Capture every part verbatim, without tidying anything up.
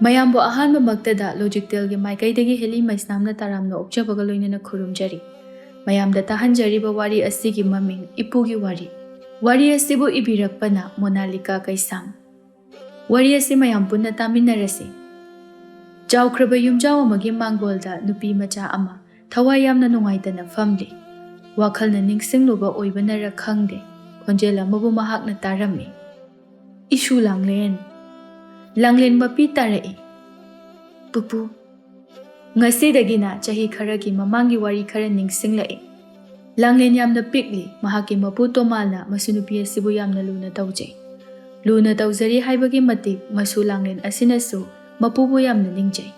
ꯃꯌꯥꯝꯕꯨ ꯑꯍꯥꯟꯕꯃꯛꯇꯗ ꯂꯣꯖꯤꯛꯇꯦꯜꯒꯤ ꯃꯥꯏꯀꯩꯗꯒꯤ ꯍꯦꯂꯤ ꯃꯩꯁꯅꯥꯝꯅ ꯇꯔꯥꯝꯅ ꯑꯣꯛꯆꯕꯒ ꯂꯣꯏꯅꯅ ꯈꯨꯔꯨꯝꯖꯔꯤ꯫ ꯃꯌꯥꯝꯗ ꯇꯥꯍꯟꯖꯔꯤꯕ ꯋꯥꯔꯤ ꯑꯁꯤꯒꯤ ꯃꯃꯤꯡ ꯏꯄꯨꯒꯤ ꯋꯥꯔꯤ꯫ ꯋꯥꯔꯤ ꯑꯁꯤꯕꯨ ꯏꯕꯤꯔꯛꯄꯅ ꯃꯣꯅꯥꯂꯤꯀꯥ ꯀꯩꯁꯥꯝ꯫ ꯋꯥꯔꯤ ꯑꯁꯤ ꯃꯌꯥꯝ ꯄꯨꯟꯅ ꯇꯥꯃꯤꯟꯅꯔꯁꯤ꯫ ꯆꯥꯎꯈ꯭ꯔꯕ ꯌꯨꯝꯖꯥꯎ ꯑꯃꯒꯤ ꯃꯥꯡꯒꯣꯜꯗ ꯅꯨꯄꯤ ꯃꯆꯥ ꯑꯃ ꯊꯋꯥꯏ ꯌꯥꯝꯅ ꯅꯨꯡꯉꯥꯏꯇꯅ ꯐꯝꯂꯤ꯫ ꯋꯥꯈꯜꯅ ꯅꯤꯡꯁꯤꯡꯂꯨꯕ ꯑꯣꯏꯕꯅꯔ ꯈꯪꯗꯦ, ꯈꯣꯟꯖꯦꯜ ꯑꯃꯕꯨ ꯃꯍꯥꯛꯅ ꯇꯥꯔꯝꯃꯤ꯫ "ꯏꯁꯨ ꯂꯥꯡꯂꯦꯟ, ꯂꯥꯡꯂꯦꯟ ꯃꯄꯤ ꯇꯥꯔꯛꯏ꯫ ꯄꯨꯄꯨ, ꯉꯁꯤꯗꯒꯤꯅ ꯆꯍꯤ ꯈꯔꯒꯤ ꯃꯃꯥꯡꯒꯤ ꯋꯥꯔꯤ ꯈꯔ ꯅꯤꯡꯁꯤꯡꯂꯛꯏ꯫ ꯂꯥꯡꯂꯦꯟ ꯌꯥꯝꯅ ꯄꯤꯛꯂꯤ꯫ ꯃꯍꯥꯛꯀꯤ ꯃꯄꯨ ꯇꯣꯃꯥꯜꯅ ꯃꯁꯨ ꯅꯨꯄꯤ ꯑꯁꯤꯕꯨ ꯌꯥꯝꯅ ꯂꯨꯅ ꯇꯧꯖꯩ꯫ ꯂꯨꯅ ꯇꯧꯖꯔꯤ ꯍꯥꯏꯕꯒꯤ ꯃꯇꯤꯛ ꯃꯁꯨ ꯂꯥꯡꯂꯦꯟ ꯑꯁꯤꯅꯁꯨ ꯃꯄꯨꯕꯨ ꯌꯥꯝꯅ ꯅꯤꯡꯖꯩ꯫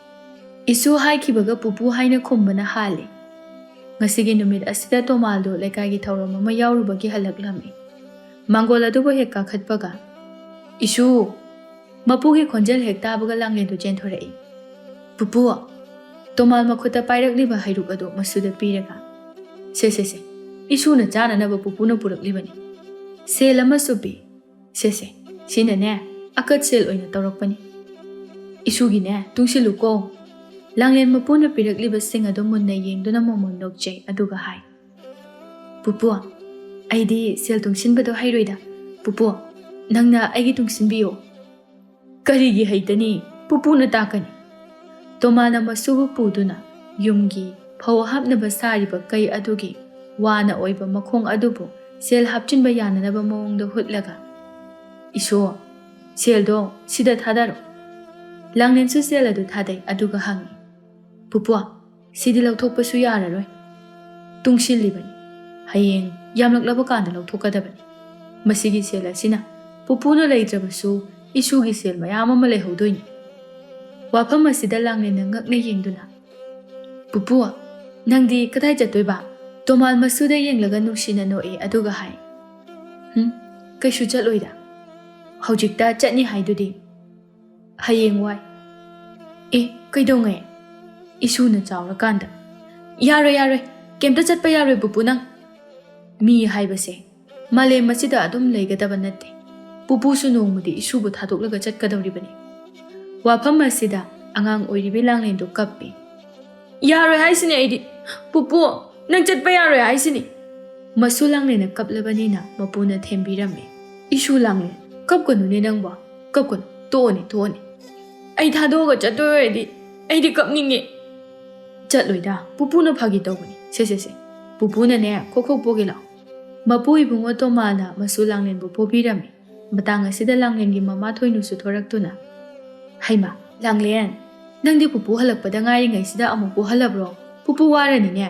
ꯏꯁꯨ ꯍꯥꯏꯈꯤꯕꯒ ꯄꯨꯄꯨ ꯍꯥꯏꯅ ꯈꯨꯝꯕꯅ ꯍꯥꯜꯂꯤ꯫ ꯉꯁꯤꯒꯤ ꯅꯨꯃꯤꯠ ꯑꯁꯤꯗ ꯇꯣꯃꯥꯜꯗꯨ ꯂꯩꯀꯥꯏꯒꯤ ꯊꯧꯔꯝ ꯑꯃ ꯌꯥꯎꯔꯨꯕꯒꯤ ꯍꯜꯂꯛꯂꯝꯃꯤ꯫ ꯃꯥꯡꯒꯣꯜ ꯑꯗꯨꯕꯨ ꯍꯦꯛ ꯀꯥꯈꯠꯄꯒ, "ꯏꯁꯨ!" ꯃꯄꯨꯒꯤ ꯈꯣꯟꯖꯦꯜ ꯍꯦꯛ ꯇꯥꯕꯒ ꯂꯥꯡꯂꯦꯟꯗꯨ ꯆꯦꯟꯊꯣꯔꯛꯏ꯫ "ꯄꯨꯄꯨ!" ꯇꯣꯃꯥꯜ ꯃꯈꯨꯠꯇ ꯄꯥꯏꯔꯛꯂꯤꯕ ꯍꯩꯔꯨꯛ ꯑꯗꯨ ꯃꯁꯨꯗ ꯄꯤꯔꯒ, "ꯁꯦ, ꯁꯦ, ꯁꯦ, ꯏꯁꯨꯅ ꯆꯥꯅꯅꯕ ꯄꯨꯄꯨꯅ ꯄꯨꯔꯛꯂꯤꯕꯅꯤ꯫ ꯁꯦꯜ ꯑꯃꯁꯨ ꯄꯤ꯫ ꯁꯦ, ꯁꯦ, ꯁꯤꯅꯅꯦ, ꯑꯀꯠ ꯁꯦꯜ ꯑꯣꯏꯅ ꯇꯧꯔꯛꯄꯅꯤ꯫ ꯏꯁꯨꯒꯤꯅꯦ, ꯇꯨꯡꯁꯤꯜꯂꯨꯀꯣ꯫" ꯂꯥꯡꯂꯦꯟ ꯃꯄꯨꯅ ꯄꯤꯔꯛꯂꯤꯕꯁꯤꯡ ꯑꯗꯨ ꯃꯨꯟꯅ ꯌꯦꯡꯗꯨꯅ ꯃꯣꯃꯣꯟ ꯅꯣꯛꯆꯩ, ꯑꯗꯨꯒ ꯍꯥꯏ, "ꯄꯨꯄꯨ, ꯑꯩꯗꯤ ꯁꯦꯜ ꯇꯨꯡꯁꯤꯟꯕꯗꯣ ꯍꯩꯔꯣꯏꯗ꯫ ꯄꯨꯄꯨ, ꯅꯪꯅ ꯑꯩꯒꯤ ꯇꯨꯡꯁꯤꯟꯕꯤꯌꯨ꯫" "ꯀꯔꯤꯒꯤ ꯍꯩꯇꯅꯤ? ꯄꯨꯄꯨꯅ ꯇꯥꯛꯀꯅꯤ꯫" ꯇꯣꯃꯥꯅ ꯃꯁꯨꯕꯨ ꯄꯨꯗꯨꯅ ꯌꯨꯝꯒꯤ ꯐꯧ ꯍꯥꯞꯅꯕ ꯁꯥꯔꯤꯕ ꯀꯩ ꯑꯗꯨꯒꯤ ꯋꯥꯅ ꯑꯣꯏꯕ ꯃꯈꯣꯡ ꯑꯗꯨꯕꯨ ꯁꯦꯜ ꯍꯥꯞꯆꯤꯟꯕ ꯌꯥꯅꯅꯕ ꯃꯑꯣꯡꯗ ꯍꯨꯠꯂꯒ, "ꯏꯁꯨ, ꯁꯦꯜꯗꯣ ꯁꯤꯗ ꯊꯥꯗꯔꯣ꯫" ꯂꯥꯡꯂꯦꯟꯁꯨ ꯁꯦꯜ ꯑꯗꯨ ꯊꯥꯗꯩ, ꯑꯗꯨꯒ ꯍꯪꯉꯤ, "ꯄꯨꯄꯨ, ꯁꯤꯗꯤ ꯂꯧꯊꯣꯛꯄꯁꯨ ꯌꯥꯔꯔꯣꯏ꯫ ꯇꯨꯡꯁꯤꯜꯂꯤꯕꯅꯤ꯫ ꯍꯌꯦꯡ ꯌꯥꯝꯂꯛꯂꯕ ꯀꯥꯟꯗ ꯂꯧꯊꯣꯛꯀꯗꯕꯅꯤ꯫ ꯃꯁꯤꯒꯤ ꯁꯦꯜ ꯑꯁꯤꯅ ꯄꯨꯄꯨꯅ ꯂꯩꯇ꯭ꯔꯕꯁꯨ ꯏꯁꯨꯒꯤ ꯁꯦꯜ ꯃꯌꯥꯝ ꯑꯃ ꯂꯩꯍꯧꯗꯣꯏꯅꯤ꯫" ꯋꯥꯐꯝ ꯑꯁꯤꯗ ꯂꯥꯡꯂꯦꯟꯅ ꯉꯛꯅ ꯌꯦꯡꯗꯨꯅ, "ꯄꯨꯄꯨ, ꯅꯪꯗꯤ ꯀꯗꯥꯏ ꯆꯠꯇꯣꯏꯕ?" ꯇꯣꯃꯥꯜ ꯃꯁꯨꯗ ꯌꯦꯡꯂꯒ ꯅꯨꯡꯁꯤꯅ ꯅꯣꯛꯏ, ꯑꯗꯨꯒ ꯍꯥꯏ, "ꯍꯨꯝ, ꯀꯩꯁꯨ ꯆꯠꯂꯣꯏꯗ꯫ ꯍꯧꯖꯤꯛꯇ ꯆꯠꯅꯤ ꯍꯥꯏꯗꯨꯗꯤ꯫ ꯍꯌꯦꯡ ꯋꯥꯏ꯫" "ꯑꯦ, ꯀꯩꯗꯧꯉꯩ?" "ꯏꯁꯨꯅ ꯆꯥꯎꯔꯀꯥꯟꯗ꯫" "ꯌꯥꯔꯣꯏ, ꯌꯥꯔꯣꯏ, ꯀꯩꯝꯇ ꯆꯠꯄ ꯌꯥꯔꯣꯏ ꯄꯨꯄꯨ ꯅꯪ꯫ ꯃꯤ ꯍꯥꯏꯕꯁꯦ ꯃꯥꯂꯦꯝ ꯑꯁꯤꯗ ꯑꯗꯨꯝ ꯂꯩꯒꯗꯕ ꯅꯠꯇꯦ꯫ ꯄꯨꯄꯨꯁꯨ ꯅꯣꯡꯃꯗꯤ ꯏꯁꯨꯕꯨ ꯊꯥꯗꯣꯛꯂꯒ ꯆꯠꯀꯗꯧꯔꯤꯕꯅꯤ꯫ ꯋꯥꯐꯝ ꯑꯁꯤꯗ ꯑꯉꯥꯡ ꯑꯣꯏꯔꯤꯕꯤ ꯂꯥꯡꯂꯦꯟꯗꯨ ꯀꯞꯄꯤ꯫ "ꯌꯥꯔꯣꯏ ꯍꯥꯏꯁꯤꯅꯤ ꯑꯩꯗꯤ꯫ ꯄꯨꯄꯨ, ꯅꯪ ꯆꯠꯄ ꯌꯥꯔꯣꯏ ꯍꯥꯏꯁꯤꯅꯤ꯫" ꯃꯁꯨ ꯂꯥꯡꯂꯦꯟꯅ ꯀꯞꯂꯕꯅꯤꯅ ꯃꯄꯨꯅ ꯊꯦꯝꯕꯤꯔꯝꯃꯤ꯫ "ꯏꯁꯨ ꯂꯥꯡꯂꯦꯟ, ꯀꯞꯀꯅꯨꯅꯦ ꯅꯪꯕꯣ꯫ ꯀꯞꯀꯅꯨ, ꯇꯣꯛꯑꯣꯅꯦ, ꯇꯣꯛꯑꯣꯅꯦ꯫ ꯑꯩ ꯊꯥꯗꯣꯛꯑꯒ ꯆꯠꯇꯣꯏ ꯑꯣꯏꯔꯗꯤ ꯑꯩꯗꯤ ꯀꯞꯅꯤꯡꯉꯦ꯫" "ꯆꯠꯂꯣꯏꯗ, ꯄꯨꯄꯨꯅ ꯐꯥꯒꯤ ꯇꯧꯕꯅꯤ꯫ ꯁꯦ, ꯁꯦ, ꯁꯦ, ꯄꯨꯄꯨꯅꯅꯦ ꯈꯣꯛ ꯈꯣꯛ ꯄꯣꯒꯦ ꯂꯥꯛꯑꯣ꯫" ꯃꯄꯨ ꯏꯕꯨꯡꯉꯣ ꯇꯣꯃꯥꯅ ꯃꯁꯨ ꯂꯥꯡꯂꯦꯟꯕꯨ ꯄꯣꯕꯤꯔꯝꯃꯤ꯫ ꯃꯇꯥꯡ ꯑꯁꯤꯗ ꯂꯥꯡꯂꯦꯟꯒꯤ ꯃꯃꯥ ꯊꯣꯏꯅꯨꯁꯨ ꯊꯣꯔꯛꯇꯨꯅ, "ꯍꯩꯃꯥ, ꯂꯥꯡꯂꯦꯟ, ꯅꯪꯗꯤ ꯄꯨꯄꯨ ꯍꯜꯂꯛꯄꯗ ꯉꯥꯏꯔꯤꯉꯩꯁꯤꯗ ꯑꯃꯨꯛ ꯄꯣꯍꯜꯂꯕ꯭ꯔꯣ? ꯄꯨꯄꯨ ꯋꯥꯔꯅꯤꯅꯦ꯫"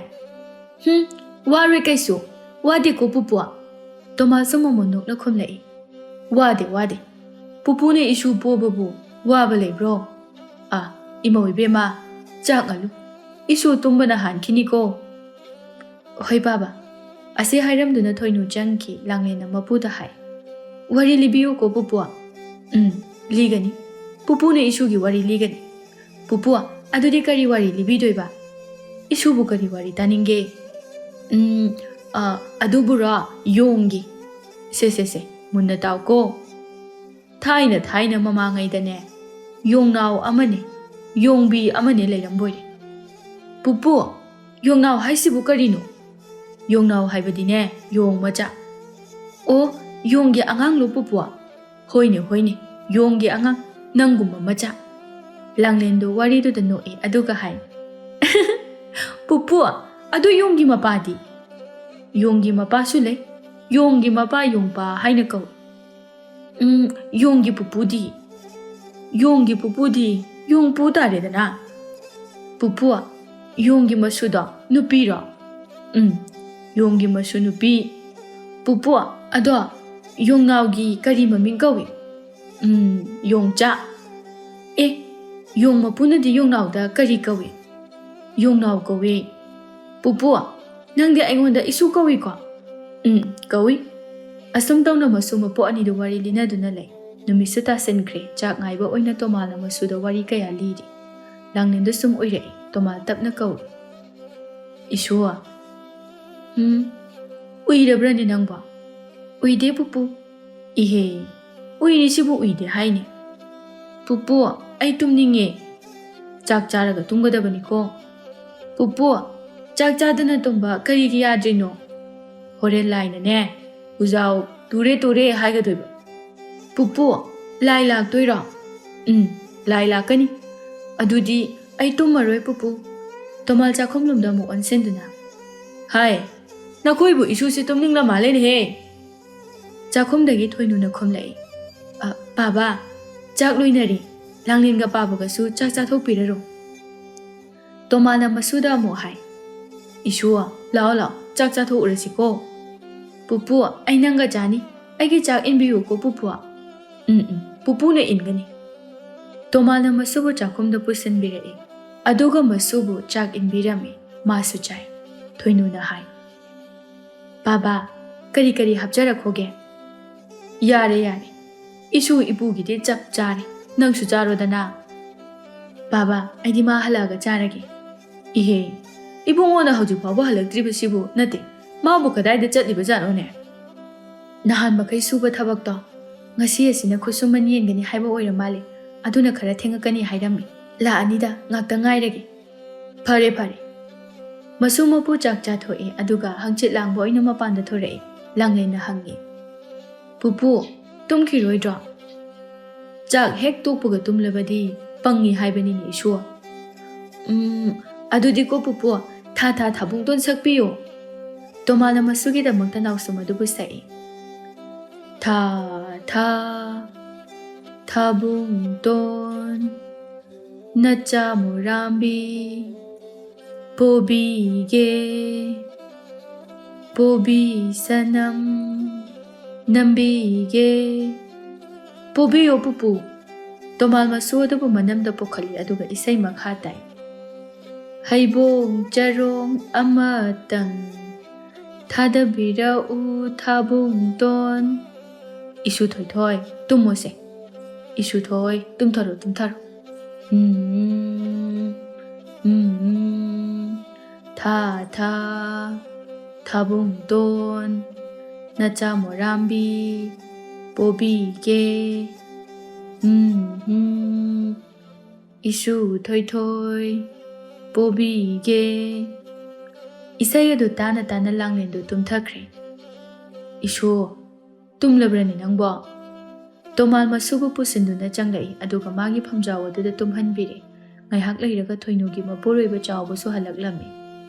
"ꯍꯨꯝ, ꯋꯥꯔꯣꯏ ꯀꯩꯁꯨ꯫ ꯋꯥꯗꯦꯀꯣ ꯄꯨꯄꯨ꯫" ꯇꯣꯃꯥꯁꯨ ꯃꯃꯣꯟ ꯅꯣꯛꯅ ꯈꯨꯝꯂꯛꯏ꯫ "ꯋꯥꯗꯦ, ꯋꯥꯗꯦ꯫ ꯄꯨꯄꯨꯅ ꯏꯁꯨ ꯄꯣꯕꯕꯨ ꯋꯥꯕ ꯂꯩꯕ꯭ꯔꯣ? ꯑꯥ, ꯏꯃꯧ ꯏꯕꯦꯝꯃ, ꯆꯥꯛ ꯉꯜꯂꯨ꯫ ꯏꯁꯨ ꯇꯨꯝꯕꯅ ꯍꯥꯟꯈꯤꯅꯤꯀꯣ꯫" "ꯍꯣꯏ ꯕꯥꯕꯥ꯫" ꯑꯁꯤ ꯍꯥꯏꯔꯝꯗꯨꯅ ꯊꯣꯏꯅꯨ ꯆꯪꯈꯤ꯫ ꯂꯥꯡꯂꯦꯟꯅ ꯃꯄꯨꯗ ꯍꯥꯏ, "ꯋꯥꯔꯤ ꯂꯤꯕꯤꯌꯨꯀꯣ ꯄꯨꯄꯨ꯫" "ꯎꯝ, ꯂꯤꯒꯅꯤ꯫ ꯄꯨꯄꯨꯅ ꯏꯁꯨꯒꯤ ꯋꯥꯔꯤ ꯂꯤꯒꯅꯤ꯫" "ꯄꯨꯄꯨ, ꯑꯗꯨꯗꯤ ꯀꯔꯤ ꯋꯥꯔꯤ ꯂꯤꯕꯤꯗꯣꯏꯕ? ꯏꯁꯨꯕꯨ ꯀꯔꯤ ꯋꯥꯔꯤ ꯇꯥꯅꯤꯡꯒꯦ?" "ꯎꯝ, ꯑ, ꯑꯗꯨꯕꯨꯔꯣ, ꯌꯣꯡꯒꯤ꯫" "ꯁꯦ, ꯁꯦ, ꯁꯦ, ꯃꯨꯟꯅ ꯇꯥꯎꯀꯣ꯫ ꯊꯥꯏꯅ, ꯊꯥꯏꯅ ꯃꯃꯥꯡꯉꯩꯗꯅꯦ, ꯌꯣꯡꯅꯥꯎ ꯑꯃꯅꯦ, ꯌꯣꯡꯕꯤ ꯑꯃꯅꯦ ꯂꯩꯔꯝꯕꯣꯏꯔꯦ꯫" "ꯄꯨꯄꯨ, ꯌꯣꯡꯅꯥꯎ ꯍꯥꯏꯁꯤꯕꯨ ꯀꯔꯤꯅꯣ?" "ꯌꯣꯡꯅꯥꯎ ꯍꯥꯏꯕꯗꯤꯅꯦ, ꯌꯣꯡ ꯃꯆꯥ꯫" "ꯑꯣ, ꯌꯣꯡꯒꯤ ꯑꯉꯥꯡꯂꯣ ꯄꯨꯄꯨ?" "ꯍꯣꯏꯅꯦ, ꯍꯣꯏꯅꯦ, ꯌꯣꯡꯒꯤ ꯑꯉꯥꯡ, ꯅꯪꯒꯨꯝꯕ ꯃꯆꯥ꯫" ꯂꯥꯡꯂꯦꯟꯗꯣ ꯋꯥꯔꯤꯗꯨꯗ ꯅꯣꯛꯏ, ꯑꯗꯨꯒ ꯍꯥꯏ, "ꯄꯨꯄꯨ, ꯑꯗꯨ ꯌꯣꯡꯒꯤ ꯃꯄꯥꯗꯤ?" "ꯌꯣꯡꯒꯤ ꯃꯄꯥꯁꯨ ꯂꯩ꯫ ꯌꯣꯡꯒꯤ ꯃꯄꯥ ꯌꯣꯡꯄꯥ ꯍꯥꯏꯅ ꯀꯧꯏ꯫" "ꯎꯝ, ꯌꯣꯡꯒꯤ ꯄꯨꯄꯨꯗꯤ?" "ꯌꯣꯡꯒꯤ ꯄꯨꯄꯨꯗꯤ ꯌꯣꯡꯄꯨ ꯇꯥꯔꯦꯗꯅ꯫" "ꯄꯨꯄꯨ, ꯌꯣꯡꯒꯤ ꯃꯁꯨꯗꯣ ꯅꯨꯄꯤꯔꯣ?" "ꯎꯝ, ꯌꯣꯡꯒꯤ ꯃꯁꯨ ꯅꯨꯄꯤ꯫" "ꯄꯨꯄꯨ, ꯑꯗꯣ ꯌꯣꯡꯅꯥꯎꯒꯤ ꯀꯔꯤ ꯃꯃꯤꯡ ꯀꯧꯏ?" "ꯎꯝ, ꯌꯣꯡꯆꯥꯛ꯫" "ꯑꯦ, ꯌꯣꯡ ꯃꯄꯨꯅꯗꯤ ꯌꯣꯡꯅꯥꯎꯗ ꯀꯔꯤ ꯀꯧꯏ?" "ꯌꯣꯡꯅꯥꯎ ꯀꯧꯏ꯫" "ꯄꯨꯄꯨ, ꯅꯪꯗꯤ ꯑꯩꯉꯣꯟꯗ ꯏꯁꯨ ꯀꯧꯏꯀꯣ?" "ꯎꯝ, ꯀꯧꯏ꯫" ꯑꯁꯨꯝ ꯇꯧꯅ ꯃꯁꯨ ꯃꯄꯨ ꯑꯅꯤꯗꯨ ꯋꯥꯔꯤ ꯂꯤꯅꯗꯨꯅ ꯂꯩ꯫ ꯅꯨꯃꯤꯠꯁꯨ ꯇꯥꯁꯤꯟꯈ꯭ꯔꯦ꯫ ꯆꯥꯛ ꯉꯥꯏꯕ ꯑꯣꯏꯅ ꯇꯣꯃꯥꯜꯅ ꯃꯁꯨꯗ ꯋꯥꯔꯤ ꯀꯌꯥ ꯂꯤꯔꯤ꯫ ꯂꯥꯡꯂꯦꯟꯗꯨ ꯁꯨꯝ ꯎꯏꯔꯛꯏ꯫ ꯇꯣꯃꯥꯜ ꯇꯞꯅ ꯀꯧꯏ, "ꯏꯁꯨ꯫" "ꯎꯝ, ꯎꯏꯔꯕ꯭ꯔꯅꯦ ꯅꯪꯕꯣ?" "ꯎꯏꯗꯦ ꯄꯨꯄꯨ꯫" "ꯏꯍꯦ, ꯎꯏꯔꯤꯁꯤꯕꯨ ꯎꯏꯗꯦ ꯍꯥꯏꯅꯦ?" "ꯄꯨꯄꯨ, ꯑꯩ ꯇꯨꯝꯅꯤꯡꯉꯦ꯫ ꯆꯥꯛ ꯆꯥꯔꯒ ꯇꯨꯝꯒꯗꯕꯅꯤꯀꯣ꯫ ꯄꯨꯄꯨ, ꯆꯥꯛ ꯆꯥꯗꯅ ꯇꯨꯝꯕ ꯀꯔꯤꯒꯤ ꯌꯥꯗ꯭ꯔꯤꯅꯣ? ꯍꯣꯔꯦꯟ ꯂꯥꯏꯅꯅꯦ, ꯎꯖꯥꯎ ꯇꯨꯔꯦ ꯇꯨꯔꯦ ꯍꯥꯏꯒꯗꯣꯏꯕ꯫ ꯄꯨꯄꯨ, ꯂꯥꯏ ꯂꯥꯛꯇꯣꯏꯔꯣ? ꯎꯝ, ꯂꯥꯏ ꯂꯥꯛꯀꯅꯤ꯫ ꯑꯗꯨꯗꯤ ꯑꯩ ꯇꯨꯝꯃꯔꯣꯏ ꯄꯨꯄꯨ꯫ ꯇꯣꯃꯥꯜ ꯆꯥꯛꯈꯨꯝꯂꯣꯝꯗ ꯑꯃꯨꯛ ꯑꯣꯟꯁꯤꯟꯗꯨꯅ, ꯍꯥꯏ, ꯅꯈꯣꯏꯕꯨ ꯏꯁꯨꯁꯦ ꯇꯨꯝꯅꯤꯡꯂ ꯃꯥꯜꯂꯦꯅꯦꯍꯦ꯫ ꯆꯥꯛꯈꯨꯝꯗꯒꯤ ꯊꯣꯏꯅꯨꯅ ꯈꯨꯝꯂꯛꯏ, "ꯑ, ꯄꯥꯕ, ꯆꯥꯛ ꯂꯣꯏꯅꯔꯤ꯫ ꯂꯥꯡꯂꯦꯟꯒ ꯄꯥꯕꯒꯁꯨ ꯆꯥꯛ ꯆꯥꯊꯣꯛꯄꯤꯔꯔꯣ꯫" ꯇꯣꯃꯥꯅ ꯃꯁꯨꯗ ꯑꯃꯨꯛ ꯍꯥꯏ, "ꯏꯁꯨ, ꯂꯥꯛꯑꯣ ꯂꯥꯛꯑꯣ, ꯆꯥꯛ ꯆꯥꯊꯣꯛꯎꯔꯁꯤꯀꯣ꯫" "ꯄꯨꯄꯨ, ꯑꯩ ꯅꯪꯒ ꯆꯥꯅꯤ꯫ ꯑꯩꯒꯤ ꯆꯥꯛ ꯏꯟꯕꯤꯌꯨꯀꯣ ꯄꯨꯄꯨ꯫" "ꯎꯝ ꯎꯝ, ꯄꯨꯄꯨꯅ ꯏꯟꯒꯅꯤ꯫" ꯇꯣꯃꯥꯅ ꯃꯁꯨꯕꯨ ꯆꯥꯛꯈꯨꯝꯗ ꯄꯨꯁꯤꯟꯕꯤꯔꯛꯏ꯫ ꯑꯗꯨꯒ ꯃꯁꯨꯕꯨ ꯆꯥꯛ ꯏꯟꯕꯤꯔꯝꯃꯤ꯫ ꯃꯥꯁꯨ ꯆꯥꯏ꯫ ꯊꯣꯏꯅꯨꯅ ꯍꯥꯏ, "ꯕꯥꯕꯥ, ꯀꯔꯤ ꯀꯔꯤ ꯍꯥꯞꯆꯔꯛꯈꯣꯒꯦ?" "ꯌꯥꯔꯦ, ꯌꯥꯔꯦ꯫ ꯏꯁꯨ ꯏꯄꯨꯒꯤꯗꯤ ꯆꯞ ꯆꯥꯔꯦ꯫ ꯅꯪꯁꯨ ꯆꯥꯔꯣꯗꯅ꯫" "ꯕꯥꯕꯥ, ꯑꯩꯗꯤ ꯃꯥ ꯍꯜꯂꯛꯑꯒ ꯆꯥꯔꯒꯦ꯫" "ꯏꯍꯦ, ꯏꯕꯨꯡꯉꯣꯅ ꯍꯧꯖꯤꯛ ꯐꯥꯎꯕ ꯍꯜꯂꯛꯇ꯭ꯔꯤꯕꯁꯤꯕꯨ, ꯅꯠꯇꯦ, ꯃꯥꯕꯨ ꯀꯗꯥꯏꯗ ꯆꯠꯂꯤꯕꯖꯥꯠꯅꯣꯅꯦ?" "ꯅꯍꯥꯟ ꯃꯈꯩ ꯁꯨꯕ ꯊꯕꯛꯇꯣ ꯉꯁꯤ ꯑꯁꯤꯅ ꯈꯨꯠꯁꯨꯃꯟ ꯌꯦꯡꯒꯅꯤ ꯍꯥꯏꯕ ꯑꯣꯏꯔ ꯃꯥꯜꯂꯦ꯫ ꯑꯗꯨꯅ ꯈꯔ ꯊꯦꯡꯉꯛꯀꯅꯤ ꯍꯥꯏꯔꯝꯃꯤ꯫ ꯂꯥꯛꯑꯅꯤꯗ, ꯉꯥꯛꯇ ꯉꯥꯏꯔꯒꯦ꯫" "ꯐꯔꯦ, ꯐꯔꯦ꯫" ꯃꯁꯨ ꯃꯄꯨ ꯆꯥꯛ ꯆꯥꯊꯣꯛꯑꯦ, ꯑꯗꯨꯒ ꯍꯪꯆꯤꯠ ꯂꯥꯡꯕ ꯑꯣꯏꯅ ꯃꯄꯥꯟꯗ ꯊꯣꯔꯛꯑꯦ꯫ ꯂꯥꯡꯂꯦꯟꯅ ꯍꯪꯉꯤ, "ꯄꯨꯄꯨ, ꯇꯨꯝꯈꯤꯔꯣꯏꯗ꯭ꯔꯣ?" "ꯆꯥꯛ ꯍꯦꯛ ꯇꯣꯛꯄꯒ ꯇꯨꯝꯂꯕꯗꯤ ꯄꯪꯉꯤ ꯍꯥꯏꯕꯅꯤꯅꯦ ꯏꯁꯨ꯫" "ꯎꯝ, ꯑꯗꯨꯗꯤꯀꯣ ꯄꯨꯄꯨ, ꯊꯥ ꯊꯥ ꯊꯥꯕꯨꯡꯇꯣꯟ ꯁꯛꯄꯤꯌꯨ꯫" ꯇꯣꯃꯥꯅ ꯃꯁꯨꯒꯤꯗꯃꯛꯇ ꯅꯥꯎꯁꯨꯝ ꯑꯗꯨꯕꯨ ꯁꯛꯏ꯫ "ꯊꯥ ꯊꯥ ꯊꯥꯕꯨꯡꯇꯣꯟ, ꯅꯆꯥ ꯃꯣꯔꯥꯝꯕꯤ ꯄꯣꯕꯤꯒꯦ, ꯄꯣꯕꯤ ꯁꯅꯝ ꯅꯝꯕꯤꯒꯦ꯫" "ꯄꯣꯕꯤꯌꯣ ꯄꯨꯄꯨ꯫" ꯇꯣꯃꯥꯜ ꯃꯁꯨ ꯑꯗꯨꯕꯨ ꯃꯅꯝꯗ ꯄꯨꯈꯠꯂꯤ, ꯑꯗꯨꯒ ꯏꯁꯩ ꯃꯈꯥ ꯇꯥꯏ꯫ "ꯍꯩꯕꯣꯡ ꯆꯔꯣꯡ ꯑꯃꯇꯪ ꯊꯥꯗꯕꯤꯔꯛꯎ ꯊꯥꯕꯨꯡꯇꯣꯟ꯫" "ꯏꯁꯨ ꯊꯣꯏꯊꯣꯏ, ꯇꯨꯝꯃꯣꯁꯦ꯫ ꯏꯁꯨ ꯊꯣꯏ, ꯇꯨꯝꯊꯔꯣ, ꯇꯨꯝꯊꯔꯣ꯫" "ꯎꯝ, ꯎꯝ, ꯊꯥ, ꯊꯥ, ꯊꯥꯕꯨꯡꯇꯣꯟ, ꯅꯆꯥ ꯃꯣꯔꯥꯝꯕꯤ ꯄꯣꯕꯤꯒꯦ꯫ ꯎꯝ, ꯎꯝ, ꯏꯁꯨ ꯊꯣꯏꯊꯣꯏ ꯄꯣꯕꯤꯒꯦ꯫ ꯏꯁꯩ ꯑꯗꯨ ꯇꯥꯅ ꯇꯥꯅ ꯂꯥꯡꯂꯦꯟꯗꯨ ꯇꯨꯝꯊꯈ꯭ꯔꯦ꯫ "ꯏꯁꯨ, ꯇꯨꯝꯂꯕ꯭ꯔꯅꯦ ꯅꯪꯕꯣ?" ꯇꯣꯃꯥꯜ ꯃꯁꯨꯕꯨ ꯄꯨꯁꯤꯟꯗꯨꯅ ꯆꯪꯂꯛꯏ, ꯑꯗꯨꯒ ꯃꯥꯒꯤ ꯐꯝꯖꯥꯎ ꯑꯗꯨꯗ ꯇꯨꯝꯍꯟꯕꯤꯔꯦ꯫ ꯉꯥꯏꯍꯥꯛ ꯂꯩꯔꯒ ꯊꯣꯏꯅꯨꯒꯤ ꯃꯄꯨꯔꯣꯏꯕ ꯆꯥꯎꯕꯁꯨ ꯍꯜꯂꯛꯂꯝꯃꯤ꯫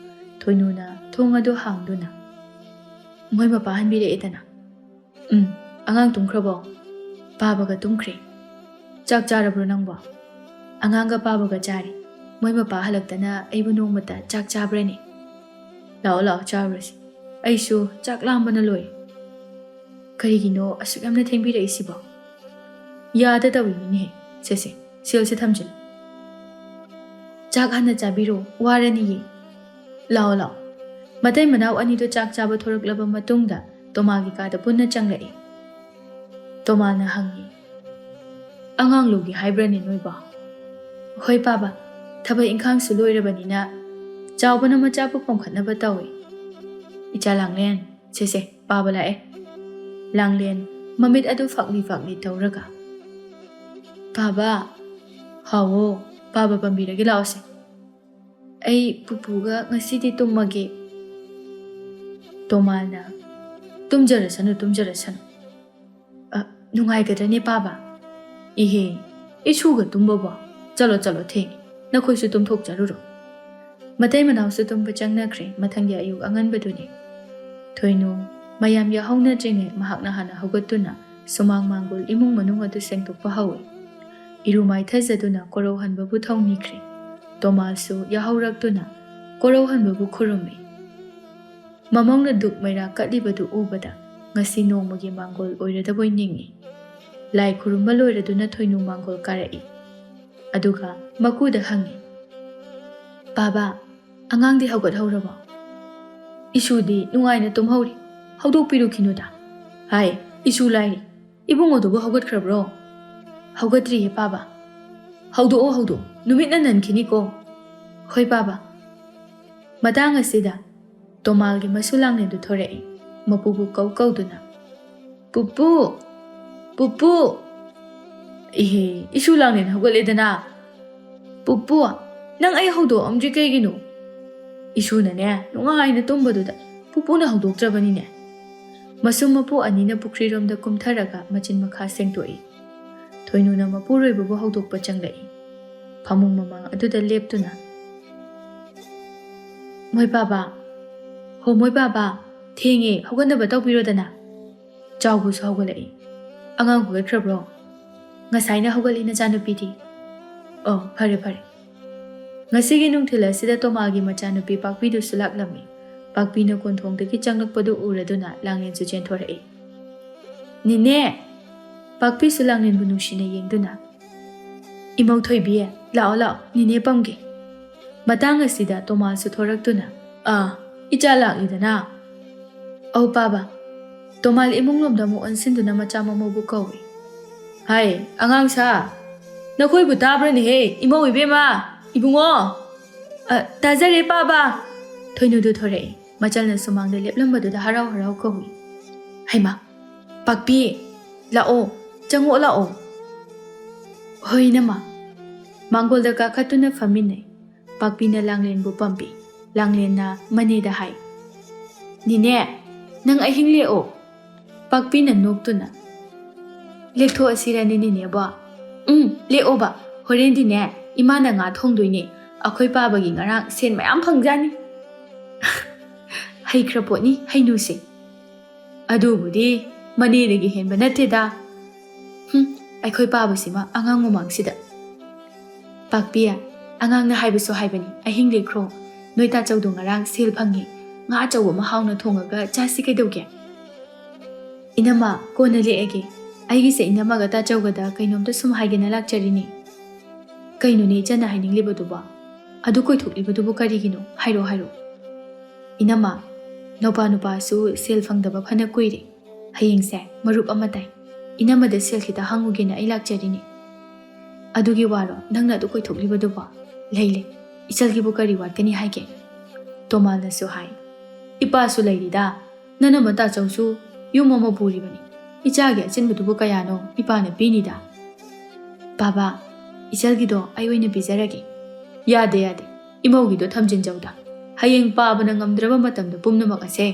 ꯊꯣꯏꯅꯨꯅ ꯊꯣꯡ ꯑꯗꯨ ꯍꯥꯡꯗꯨꯅ, "ꯃꯣꯏ ꯃꯄꯥ ꯍꯟꯕꯤꯔꯛꯑꯦꯗꯅ?" "ꯎꯝ, ꯑꯉꯥꯡ ꯇꯨꯝꯈ꯭ꯔꯕꯣ?" "ꯄꯥꯕꯒ ꯇꯨꯝꯈ꯭ꯔꯦ꯫ ꯆꯥꯛ ꯆꯥꯔꯕ꯭ꯔꯣ ꯅꯪꯕꯣ?" "ꯑꯉꯥꯡꯒ ꯄꯥꯕꯒ ꯆꯥꯔꯦ꯫ ꯃꯣꯏ ꯃꯄꯥ ꯍꯜꯂꯛꯇꯅ ꯑꯩꯕꯨ ꯅꯣꯡꯃꯇ ꯆꯥꯛ ꯆꯥꯕ꯭ꯔꯅꯦ?" "ꯂꯥꯛꯑꯣ, ꯂꯥꯛꯑꯣ, ꯆꯥꯔꯨꯔꯁꯤ꯫ ꯑꯩꯁꯨ ꯆꯥꯛ ꯂꯥꯝꯕꯅ ꯂꯣꯏꯔꯦ꯫ ꯀꯔꯤꯒꯤꯅꯣ ꯑꯁꯨꯛ ꯌꯥꯝꯅ ꯊꯦꯡꯕꯤꯔꯛꯏꯁꯤꯕꯣ?" "ꯌꯥꯗ ꯇꯧꯔꯤꯅꯤꯅꯦꯍꯦ꯫ ꯁꯦ, ꯁꯦ, ꯁꯦꯜꯁꯦ ꯊꯝꯖꯤꯜꯂꯨ꯫ ꯆꯥꯛ ꯍꯥꯟꯅ ꯆꯥꯕꯤꯔꯣ, ꯋꯥꯔꯅꯤꯌꯦ꯫ ꯂꯥꯛꯑꯣ, ꯂꯥꯛꯑꯣ꯫ ꯃꯇꯩ ꯃꯅꯥꯎ ꯑꯅꯤꯗꯨ ꯆꯥꯛ ꯆꯥꯕ ꯊꯣꯔꯛꯂꯕ ꯃꯇꯨꯡꯗ ꯇꯣꯃꯥꯒꯤ ꯀꯥꯗ ꯄꯨꯟꯅ ꯆꯪꯂꯛꯏ꯫ ꯇꯣꯃꯥꯅ ꯍꯪꯉꯤ, "ꯑꯉꯥꯡ ꯂꯧꯒꯦ ꯍꯥꯏꯕ꯭ꯔꯅꯦ ꯅꯣꯏꯕꯣ?" "ꯍꯣꯏ ꯄꯥꯕ, ꯊꯕꯛ ꯏꯪꯈꯥꯡꯁꯨ ꯂꯣꯏꯔꯕꯅꯤꯅ ꯆꯥꯎꯕꯅ ꯃꯆꯥꯕꯨ ꯄꯣꯝꯈꯠꯅꯕ ꯇꯧꯏ꯫ ꯏꯆꯥ ꯂꯥꯡꯂꯦꯟ, ꯁꯦ, ꯁꯦ, ꯄꯥꯕ ꯂꯥꯛꯑꯦ꯫" ꯂꯥꯡꯂꯦꯟ ꯃꯃꯤꯠ ꯑꯗꯨ ꯐꯥꯛꯂꯤ ꯐꯥꯛꯂꯤ ꯇꯧꯔꯒ, "ꯄꯥꯕ꯫" "ꯍꯥꯎꯋꯣ, ꯄꯥꯕ ꯄꯥꯝꯕꯤꯔꯒꯦ, ꯂꯥꯛꯑꯣꯁꯦ꯫" "ꯑꯩ ꯄꯨꯄꯨꯒ ꯉꯁꯤꯗꯤ ꯇꯨꯝꯃꯒꯦ꯫" ꯇꯣꯃꯥꯅ, "ꯇꯨꯝꯖꯔꯁꯅꯨ, ꯇꯨꯝꯖꯔꯁꯅꯨ꯫ ꯑ, ꯅꯨꯡꯉꯥꯏꯒꯗ꯭ꯔꯅꯦ ꯄꯥꯕ?" "ꯏꯍꯦ, ꯏꯁꯨꯒ ꯇꯨꯝꯕꯕꯣ? ꯆꯠꯂꯣ, ꯆꯠꯂꯣ, ꯊꯦꯡꯉꯦ꯫ ꯅꯈꯣꯏꯁꯨ ꯇꯨꯝꯊꯣꯛꯆꯔꯨꯔꯣ꯫" ꯃꯇꯩ ꯃꯅꯥꯎꯁꯨ ꯇꯨꯝꯕ ꯆꯪꯅꯈ꯭ꯔꯦ꯫ ꯃꯊꯪꯒꯤ ꯑꯌꯨꯛ ꯑꯉꯟꯕꯗꯨꯅꯤ꯫ ꯊꯣꯏꯅꯨ ꯃꯌꯥꯝ ꯌꯥꯍꯧꯅꯗ꯭ꯔꯤꯉꯩ ꯃꯍꯥꯛꯅ ꯍꯥꯟꯅ ꯍꯧꯒꯠꯇꯨꯅ ꯁꯨꯃꯥꯡ ꯃꯥꯡꯒꯣꯜ ꯏꯃꯨꯡ ꯃꯅꯨꯡ ꯑꯗꯨ ꯁꯦꯡꯗꯣꯛꯄ ꯍꯧꯏ꯫ ꯏꯔꯨ ꯃꯥꯏꯊꯖꯗꯨꯅ ꯀꯣꯔꯧꯍꯟꯕꯕꯨ ꯊꯧꯅꯤꯈ꯭ꯔꯦ꯫ ꯇꯣꯃꯥꯁꯁꯨ ꯌꯥꯍꯧꯔꯛꯇꯨꯅ ꯀꯣꯔꯧꯍꯟꯕꯕꯨ ꯈꯨꯔꯨꯝꯃꯤ꯫ ꯃꯃꯧꯅ ꯗꯨꯛ ꯃꯩꯔꯥ ꯀꯠꯂꯤꯕꯗꯨ ꯎꯕꯗ ꯉꯁꯤ ꯅꯣꯡꯃꯒꯤ ꯃꯥꯡꯒꯣꯜ ꯑꯣꯏꯔꯗꯕꯣꯏ ꯅꯤꯡꯏ꯫ ꯂꯥꯏ ꯈꯨꯔꯨꯝꯕ ꯂꯣꯏꯔꯗꯨꯅ ꯊꯣꯏꯅꯨ ꯃꯥꯡꯒꯣꯜ ꯀꯥꯔꯛꯏ꯫ ꯑꯗꯨꯒ ꯃꯀꯨꯗ ꯍꯪꯉꯤ, "ꯄꯥꯕ, ꯑꯉꯥꯡꯗꯤ ꯍꯧꯒꯠꯍꯧꯔꯕꯣ?" "ꯏꯁꯨꯗꯤ ꯅꯨꯡꯉꯥꯏꯅ ꯇꯨꯝꯍꯧꯔꯤ꯫ ꯍꯧꯗꯣꯛꯄꯤꯔꯨꯈꯤꯅꯨꯗ꯫ ꯍꯥꯏ, ꯏꯁꯨ ꯂꯥꯏꯔꯤ꯫ ꯏꯕꯨꯡꯉꯣꯗꯨꯕꯨ ꯍꯧꯒꯠꯈ꯭ꯔꯕ꯭ꯔꯣ?" "ꯍꯧꯒꯠꯇ꯭ꯔꯤꯌꯦ ꯄꯥꯕ꯫" "ꯍꯧꯗꯣꯛꯑꯣ, ꯍꯧꯗꯣꯛꯑꯣ꯫ ꯅꯨꯃꯤꯠꯅ ꯅꯟꯈꯤꯅꯤꯀꯣ꯫" "ꯍꯣꯏ ꯄꯥꯕ꯫" ꯃꯇꯥꯡ ꯑꯁꯤꯗ ꯇꯣꯃꯥꯜꯒꯤ ꯃꯁꯨ ꯂꯥꯡꯂꯦꯟꯗꯨ ꯊꯣꯔꯛꯏ, ꯃꯄꯨꯕꯨ ꯀꯧ ꯀꯧꯗꯨꯅ, "ꯄꯨꯄꯨ! ꯄꯨꯄꯨ!" "ꯏꯍꯦ, ꯏꯁꯨ ꯂꯥꯡꯂꯦꯟ ꯍꯧꯒꯠꯂꯦꯗꯅ!" "ꯄꯨꯄꯨ, ꯅꯪ ꯑꯩ ꯍꯧꯗꯣꯛꯑꯝꯗ꯭ꯔꯤ ꯀꯩꯒꯤꯅꯣ?" ꯏꯁꯨꯅꯅꯦ ꯅꯨꯡꯉꯥꯏꯅ ꯇꯨꯝꯕꯗꯨꯗ ꯄꯨꯄꯨꯅ ꯍꯧꯗꯣꯛꯇ꯭ꯔꯕꯅꯤꯅꯦ꯫ ꯃꯁꯨꯝ ꯃꯄꯨ ꯑꯅꯤꯅ ꯄꯨꯈ꯭ꯔꯤꯔꯣꯝꯗ ꯀꯨꯝꯊꯔꯒ ꯃꯆꯤꯟ ꯃꯈꯥ ꯁꯦꯡꯗꯣꯛꯏ꯫ ꯊꯣꯏꯅꯨꯅ ꯃꯄꯨꯔꯣꯏꯕꯕꯨ ꯍꯧꯗꯣꯛꯄ ꯆꯪꯂꯛꯏ꯫ ꯐꯃꯨꯡ ꯃꯃꯥꯡ ꯑꯗꯨꯗ ꯂꯦꯞꯇꯨꯅ, "ꯃꯣꯏ ꯄꯥꯕ, ꯍꯣ ꯃꯣꯏ ꯄꯥꯕ, ꯊꯦꯡꯉꯦ, ꯍꯧꯒꯠꯅꯕ ꯇꯧꯕꯤꯔꯣꯗꯅ꯫" ꯆꯥꯎꯕꯁꯨ ꯍꯧꯒꯠꯂꯛꯏ꯫ "ꯑꯉꯥꯡ ꯍꯧꯒꯠꯈ꯭ꯔꯕ꯭ꯔꯣ?" "ꯉꯁꯥꯏꯅ ꯍꯧꯒꯠꯂꯤ ꯅꯆꯥꯅꯨꯄꯤꯗꯤ꯫" "ꯑꯣ, ꯐꯔꯦ ꯐꯔꯦ꯫" ꯉꯁꯤꯒꯤ ꯅꯨꯡꯊꯤꯜ ꯑꯁꯤꯗ ꯇꯣꯃꯥꯒꯤ ꯃꯆꯥꯅꯨꯄꯤ ꯄꯥꯛꯄꯤꯗꯨꯁꯨ ꯂꯥꯛꯂꯝꯃꯤ꯫ ꯄꯥꯛꯄꯤꯅ ꯀꯣꯟꯊꯣꯡꯗꯒꯤ ꯆꯪꯂꯛꯄꯗꯨ ꯎꯔꯗꯨꯅ ꯂꯥꯡꯂꯦꯟꯁꯨ ꯆꯦꯟꯊꯣꯔꯛꯏ꯫ "ꯅꯦꯅꯦ!" ꯄꯥꯛꯄꯤꯁꯨ ꯂꯥꯡꯂꯦꯟꯕꯨ ꯅꯨꯡꯁꯤꯅ ꯌꯦꯡꯗꯨꯅ, "ꯏꯃꯧ ꯊꯣꯏꯕꯤ, ꯂꯥꯛꯑꯣ ꯂꯥꯛꯑꯣ, ꯅꯦꯅꯦ ꯄꯝꯒꯦ꯫" ꯃꯇꯥꯡ ꯑꯁꯤꯗ ꯇꯣꯃꯥꯁꯨ ꯊꯣꯔꯛꯇꯨꯅ, "ꯑꯥ, ꯏꯆꯥ ꯂꯥꯛꯂꯤꯗꯅ?" "ꯑꯧ ꯄꯥꯕ꯫" ꯇꯣꯃꯥꯜ ꯏꯃꯨꯡ ꯂꯣꯝꯗ ꯑꯃꯨꯛ ꯑꯣꯟꯁꯤꯟꯗꯨꯅ ꯃꯆꯥ ꯃꯃꯧꯕꯨ ꯀꯧꯏ꯫ "ꯍꯥꯏ, ꯑꯉꯥꯡ ꯁꯥ, ꯅꯈꯣꯏꯕꯨ ꯇꯥꯕ꯭ꯔꯅꯦꯍꯦ, ꯏꯃꯧ ꯏꯕꯦꯝꯃ, ꯏꯕꯨꯡꯉꯣ?" "ꯑ, ꯇꯥꯖꯔꯦ ꯄꯥꯕ꯫" ꯊꯣꯏꯅꯨꯗꯨ ꯊꯣꯔꯛꯏ꯫ ꯃꯆꯜꯅ ꯁꯨꯃꯥꯡꯗ ꯂꯦꯞꯂꯝꯕꯗꯨꯗ ꯍꯔꯥꯎ ꯍꯔꯥꯎ ꯀꯧꯏ꯫ "ꯍꯩꯃꯥ, ꯄꯥꯛꯄꯤ, ꯂꯥꯛꯑꯣ, ꯆꯪꯉꯛꯑꯣ ꯂꯥꯛꯑꯣ꯫" "ꯍꯣꯏ ꯏꯅꯝꯃ꯫" ꯃꯥꯡꯒꯣꯜꯗ ꯀꯥꯈꯠꯇꯨꯅ ꯐꯝꯃꯤꯟꯅꯩ꯫ ꯄꯥꯛꯄꯤꯅ ꯂꯥꯡꯂꯦꯟꯕꯨ ꯄꯝꯕꯤ꯫ ꯂꯥꯡꯂꯦꯟꯅ ꯃꯅꯦꯗ ꯍꯥꯏ, "ꯅꯦꯅꯦ, ꯅꯪ ꯑꯍꯤꯡ ꯂꯦꯛꯑꯣ꯫" ꯄꯥꯛꯄꯤꯅ ꯅꯣꯛꯇꯨꯅ, "ꯂꯦꯛꯊꯣꯛꯑꯁꯤꯔꯅꯦ ꯅꯦꯅꯦꯕꯣ?" "ꯎꯝ, ꯂꯦꯛꯑꯣꯕ꯫ ꯍꯣꯔꯦꯟꯗꯤꯅꯦ, ꯏꯃꯥꯅ ꯉꯥ ꯊꯣꯡꯗꯣꯏꯅꯦ꯫ ꯑꯩꯈꯣꯏ ꯄꯥꯕꯒꯤ ꯉꯔꯥꯡ ꯁꯦꯟ ꯃꯌꯥꯝ ꯐꯪꯖꯥꯅꯤ꯫" "ꯍꯩꯈ꯭ꯔ ꯄꯣꯠꯅꯤ ꯍꯩꯅꯨꯁꯦ꯫" "ꯑꯗꯨꯕꯨꯗꯤ ꯃꯅꯦꯗꯒꯤ ꯍꯦꯟꯕ ꯅꯠꯇꯦꯗ꯫" "ꯍꯨꯝ, ꯑꯩꯈꯣꯏ ꯄꯥꯕꯁꯤꯃ ꯑꯉꯥꯡ ꯃꯃꯥꯡꯁꯤꯗ꯫" "ꯄꯥꯛꯄꯤ, ꯑꯉꯥꯡꯅ ꯍꯥꯏꯕꯁꯨ ꯍꯥꯏꯕꯅꯤ, ꯑꯍꯤꯡ ꯂꯦꯛꯈ꯭ꯔꯣ꯫ ꯅꯣꯏ ꯇꯥꯆꯧꯗꯣ ꯉꯔꯥꯡ ꯁꯦꯜ ꯐꯪꯉꯤ, ꯉꯥ ꯑꯆꯧꯕ ꯑꯃ ꯍꯥꯎꯅ ꯊꯣꯡꯉꯒ ꯆꯥꯁꯤ ꯀꯩꯗꯧꯒꯦ?" "ꯏꯅꯝꯃ, ꯀꯣꯟꯅ ꯂꯦꯛꯑꯒꯦ꯫ ꯑꯩꯒꯤꯁꯦ ꯏꯅꯝꯃꯒ ꯇꯥꯆꯧꯒꯗ ꯀꯩꯅꯣꯝꯇ ꯁꯨꯝ ꯍꯥꯏꯒꯦꯅ ꯂꯥꯛꯆꯔꯤꯅꯤ꯫" "ꯀꯩꯅꯣꯅꯦ ꯏꯆꯟꯅ ꯍꯥꯏꯅꯤꯡꯂꯤꯕꯗꯨꯕꯣ? ꯑꯗꯨ ꯀꯣꯏꯊꯣꯛꯂꯤꯕꯗꯨꯕꯨ ꯀꯔꯤꯒꯤꯅꯣ? ꯍꯥꯏꯔꯣ, ꯍꯥꯏꯔꯣ꯫" "ꯏꯅꯝꯃ, ꯅꯧꯄꯥ ꯅꯨꯄꯥꯁꯨ ꯁꯦꯜ ꯐꯪꯗꯕ ꯐꯅ ꯀꯨꯏꯔꯦ꯫ ꯍꯌꯦꯡꯁꯦ ꯃꯔꯨꯞ ꯑꯃ ꯇꯥꯏ꯫ ꯏꯅꯝꯃꯗ ꯁꯦꯜ ꯈꯤꯇ ꯍꯪꯉꯨꯒꯦꯅ ꯑꯩ ꯂꯥꯛꯆꯔꯤꯅꯤ꯫" "ꯑꯗꯨꯒꯤ ꯋꯥꯔꯣ ꯅꯪꯅ ꯑꯗꯨ ꯀꯣꯏꯊꯣꯛꯂꯤꯕꯗꯨꯕꯣ? ꯂꯩ, ꯂꯩ꯫ ꯏꯆꯜꯒꯤꯕꯨ ꯀꯔꯤ ꯋꯥꯠꯀꯅꯤ ꯍꯥꯏꯒꯦ?" ꯇꯣꯃꯥꯜꯅꯁꯨ ꯍꯥꯏ, "ꯏꯄꯥꯁꯨ ꯂꯩꯔꯤꯗ꯫ ꯅꯅꯝꯃ ꯇꯥꯆꯧꯁꯨ ꯌꯨꯝ ꯑꯃ ꯄꯨꯔꯤꯕꯅꯤ꯫ ꯏꯆꯥꯒꯤ ꯑꯆꯤꯟꯕꯗꯨꯕꯨ ꯀꯌꯥꯅꯣ ꯏꯄꯥꯅ ꯄꯤꯅꯤꯗ꯫" "ꯕꯥꯕꯥ, "ꯏꯆꯜꯒꯤꯗꯣ ꯑꯩ ꯑꯣꯏꯅ ꯄꯤꯖꯔꯒꯦ꯫" "ꯌꯥꯗꯦ, ꯌꯥꯗꯦ, ꯏꯃꯧꯒꯤꯗꯣ ꯊꯝꯖꯤꯟꯖꯧꯗ꯫ ꯍꯌꯦꯡ ꯄꯥꯕꯅ ꯉꯝꯗ꯭ꯔꯕ ꯃꯇꯝꯗ ꯄꯨꯝꯅꯃꯛ ꯑꯁꯦ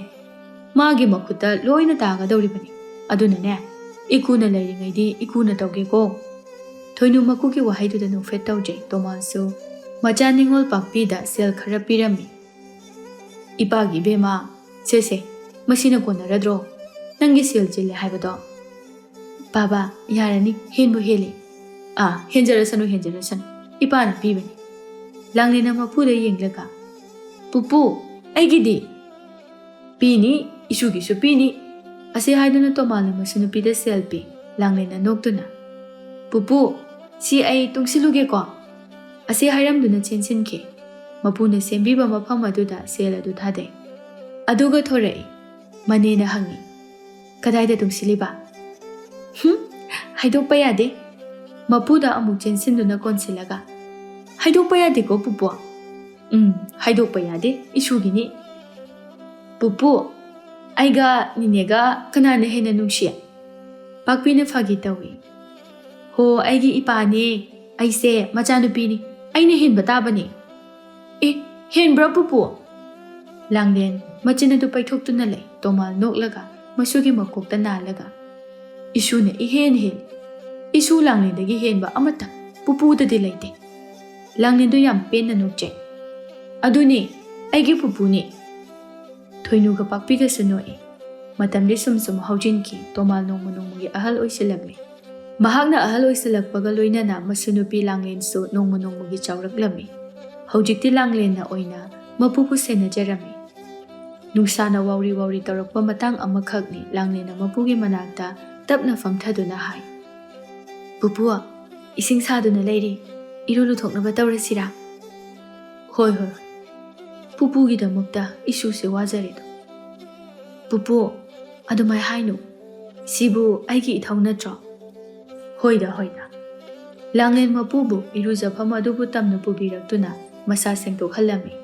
ꯃꯥꯒꯤ ꯃꯈꯨꯠꯇ ꯂꯣꯏꯅ ꯇꯥꯒꯗꯧꯔꯤꯕꯅꯤ꯫ ꯑꯗꯨꯅꯅꯦ, ꯏꯀꯨꯅ ꯂꯩꯔꯤꯉꯩꯗꯤ ꯏꯀꯨꯅ ꯇꯧꯒꯦꯀꯣ꯫" ꯊꯣꯏꯅꯨ ꯃꯀꯨꯒꯤ ꯋꯥꯍꯩꯗꯨꯗ ꯅꯣꯛꯐꯦꯠ ꯇꯧꯗ꯭ꯔꯦ ꯇꯣꯃꯥꯜꯁꯨ꯫ ꯃꯆꯥ ꯅꯤꯉꯣꯜ ꯄꯥꯛꯄꯤꯗ ꯁꯦꯜ ꯈꯔ ꯄꯤꯔꯝꯃꯤ꯫ "ꯏꯄꯥꯒꯤ ꯏꯕꯦꯝꯃ, ꯁꯦ ꯁꯦ, ꯃꯁꯤꯅ ꯀꯣꯟꯅꯔꯗ꯭ꯔꯣ? ꯅꯪꯒꯤ ꯁꯦꯜ ꯆꯤꯜꯂꯦ ꯍꯥꯏꯕꯗꯣ?" "ꯕꯥꯕꯥ, ꯌꯥꯔꯅꯤ, ꯍꯦꯟꯕꯨ ꯍꯦꯜꯂꯦ꯫" "ꯑꯥ, ꯍꯦꯟꯖꯔꯁꯅꯨ, ꯍꯦꯟꯖꯔꯁꯅꯨ, ꯏꯄꯥꯅ ꯄꯤꯕꯅꯤ꯫" ꯂꯥꯡꯂꯦꯟꯅ ꯃꯄꯨꯗ ꯌꯦꯡꯂꯒ, "ꯄꯨꯄꯨ, ꯑꯩꯒꯤꯗꯤ?" "ꯄꯤꯅꯤ, ꯏꯁꯨꯒꯤꯁꯨ ꯄꯤꯅꯤ꯫" ꯑꯁꯤ ꯍꯥꯏꯗꯨꯅ ꯇꯣꯃꯥꯜꯅ ꯃꯁꯨ ꯅꯨꯄꯤꯗ ꯁꯦꯜ ꯄꯤ꯫ ꯂꯥꯡꯂꯦꯟꯅ ꯅꯣꯛꯇꯨꯅ, "ꯄꯨꯄꯨ, ꯁꯤ ꯑꯩ ꯇꯨꯡꯁꯤꯜꯂꯨꯒꯦꯀꯣ꯫" ꯑꯁꯤ ꯍꯥꯏꯔꯝꯗꯨꯅ ꯆꯦꯟꯁꯤꯟꯈꯤ꯫ ꯃꯄꯨꯅ ꯁꯦꯝꯕꯤꯕ ꯃꯐꯝ ꯑꯗꯨꯗ ꯁꯦꯜ ꯑꯗꯨ ꯊꯥꯗꯩ꯫ ꯑꯗꯨꯒ ꯊꯣꯔꯛꯏ꯫ ꯃꯅꯦꯅ ꯍꯪꯉꯤ, "ꯀꯗꯥꯏꯗ ꯇꯨꯡꯁꯤꯜꯂꯤꯕ?" "ꯍꯨꯝ, ꯍꯥꯏꯗꯣꯛꯄ ꯌꯥꯗꯦ꯫" ꯃꯄꯨꯗ ꯑꯃꯨꯛ ꯆꯦꯟꯁꯤꯟꯗꯨꯅ ꯀꯣꯟꯁꯤꯜꯂꯒ, "ꯍꯥꯏꯗꯣꯛꯄ ꯌꯥꯗꯦꯀꯣ, ꯄꯨꯄꯨ?" "ꯎꯝ, ꯍꯥꯏꯗꯣꯛꯄ ꯌꯥꯗꯦ, ꯏꯁꯨꯒꯤꯅꯤ꯫" "ꯄꯨꯄꯨ, ꯑꯩꯒ ꯅꯤꯅꯦꯒ ꯀꯅꯥꯅ ꯍꯦꯟꯅ ꯅꯨꯡꯁꯤ?" ꯄꯥꯛꯄꯤꯅ ꯐꯥꯒꯤ ꯇꯧꯏ꯫ "ꯍꯣ, ꯑꯩꯒꯤ ꯏꯄꯥꯅꯦ, ꯑꯩꯁꯦ ꯃꯆꯥꯅꯨꯄꯤꯅꯤ, ꯑꯩꯅ ꯍꯦꯟꯕ ꯇꯥꯕꯅꯦ꯫" "ꯑꯦ, ꯍꯦꯟꯕ꯭ꯔꯥ, ꯄꯨꯄꯨ?" ꯂꯥꯡꯂꯦꯟ ꯃꯆꯤꯟ ꯑꯗꯨ ꯄꯩꯊꯣꯛꯇꯨꯅ ꯂꯩ꯫ ꯇꯣꯃꯥꯜ ꯅꯣꯛꯂꯒ ꯃꯁꯨꯒꯤ ꯃꯀꯣꯛꯇ ꯅꯥꯜꯂꯒ, "ꯏꯁꯨꯅ ꯏꯍꯦꯟ ꯍꯦꯜꯂꯤ꯫ ꯏꯁꯨ ꯂꯥꯡꯂꯦꯟꯗꯒꯤ ꯍꯦꯟꯕ ꯑꯃꯠꯇ ꯄꯨꯄꯨꯗꯗꯤ ꯂꯩꯇꯦ꯫" ꯂꯥꯡꯂꯦꯟꯗꯨ ꯌꯥꯝ ꯄꯦꯟꯅ ꯅꯣꯛꯆꯩ꯫ "ꯑꯗꯨꯅꯤ, ꯑꯩꯒꯤ ꯄꯨꯄꯨꯅꯤ꯫" ꯊꯣꯏꯅꯨꯒ ꯄꯥꯛꯄꯤꯒꯁꯨ ꯅꯣꯛꯏ꯫ ꯃꯇꯝꯗꯤ ꯁꯨꯝ ꯁꯨꯝ ꯍꯧꯖꯤꯟꯈꯤ꯫ ꯇꯣꯃꯥꯜ ꯅꯣꯡꯃ ꯅꯣꯡꯃꯒꯤ ꯑꯍꯜ ꯑꯣꯏꯁꯤꯜꯂꯛꯂꯤ꯫ ꯃꯍꯥꯛꯅ ꯑꯍꯜ ꯑꯣꯏꯁꯤꯜꯂꯛꯄꯒ ꯂꯣꯏꯅꯅ ꯃꯁꯨ ꯅꯨꯄꯤ ꯂꯥꯡꯂꯦꯟꯁꯨ ꯅꯣꯡꯃ ꯅꯣꯡꯃꯒꯤ ꯆꯥꯎꯔꯛꯂꯝꯃꯤ꯫ ꯍꯧꯖꯤꯛꯇꯤ ꯂꯥꯡꯂꯦꯟꯅ ꯑꯣꯏꯅ ꯃꯄꯨꯕꯨ ꯁꯦꯟꯅꯖꯔꯝꯃꯤ꯫ ꯅꯨꯡꯁꯥꯅ ꯋꯥꯎꯔꯤ ꯋꯥꯎꯔꯤ ꯇꯧꯔꯛꯄ ꯃꯇꯥꯡ ꯑꯃꯈꯛꯅꯤ ꯂꯥꯡꯂꯦꯟꯅ ꯃꯄꯨꯒꯤ ꯃꯅꯥꯛꯇ ꯇꯞꯅ ꯐꯝꯊꯗꯨꯅ ꯍꯥꯏ, "ꯄꯨꯄꯨ, ꯏꯁꯤꯡ ꯁꯥꯗꯨꯅ ꯂꯩꯔꯤ, ꯏꯔꯨ ꯂꯨꯊꯣꯛꯅꯕ ꯇꯧꯔꯁꯤꯔꯥ?" "ꯍꯣꯏ, ꯍꯣꯏ, ꯍꯣꯏ꯫ ꯄꯨꯄꯨꯒꯤꯗꯃꯛꯇ ꯏꯁꯨꯁꯦ ꯋꯥꯖꯔꯦꯗꯣ꯫" "ꯄꯨꯄꯨ, ꯑꯗꯨꯃꯥꯏ ꯍꯥꯏꯅꯨ꯫ ꯁꯤꯕꯨ ꯑꯩꯒꯤ ꯏꯊꯧ ꯅꯠꯇ꯭ꯔꯣ?" "ꯍꯣꯏꯗ, ꯍꯣꯏꯗ꯫" ꯂꯥꯡꯂꯦꯟ ꯃꯄꯨꯕꯨ ꯏꯔꯨꯖꯐꯝ ꯑꯗꯨꯕꯨ ꯇꯝꯅ ꯄꯨꯕꯤꯔꯛꯇꯨꯅ ꯃꯁꯥ ꯁꯦꯡꯗꯣꯛꯍꯜꯂꯝꯃꯤ꯫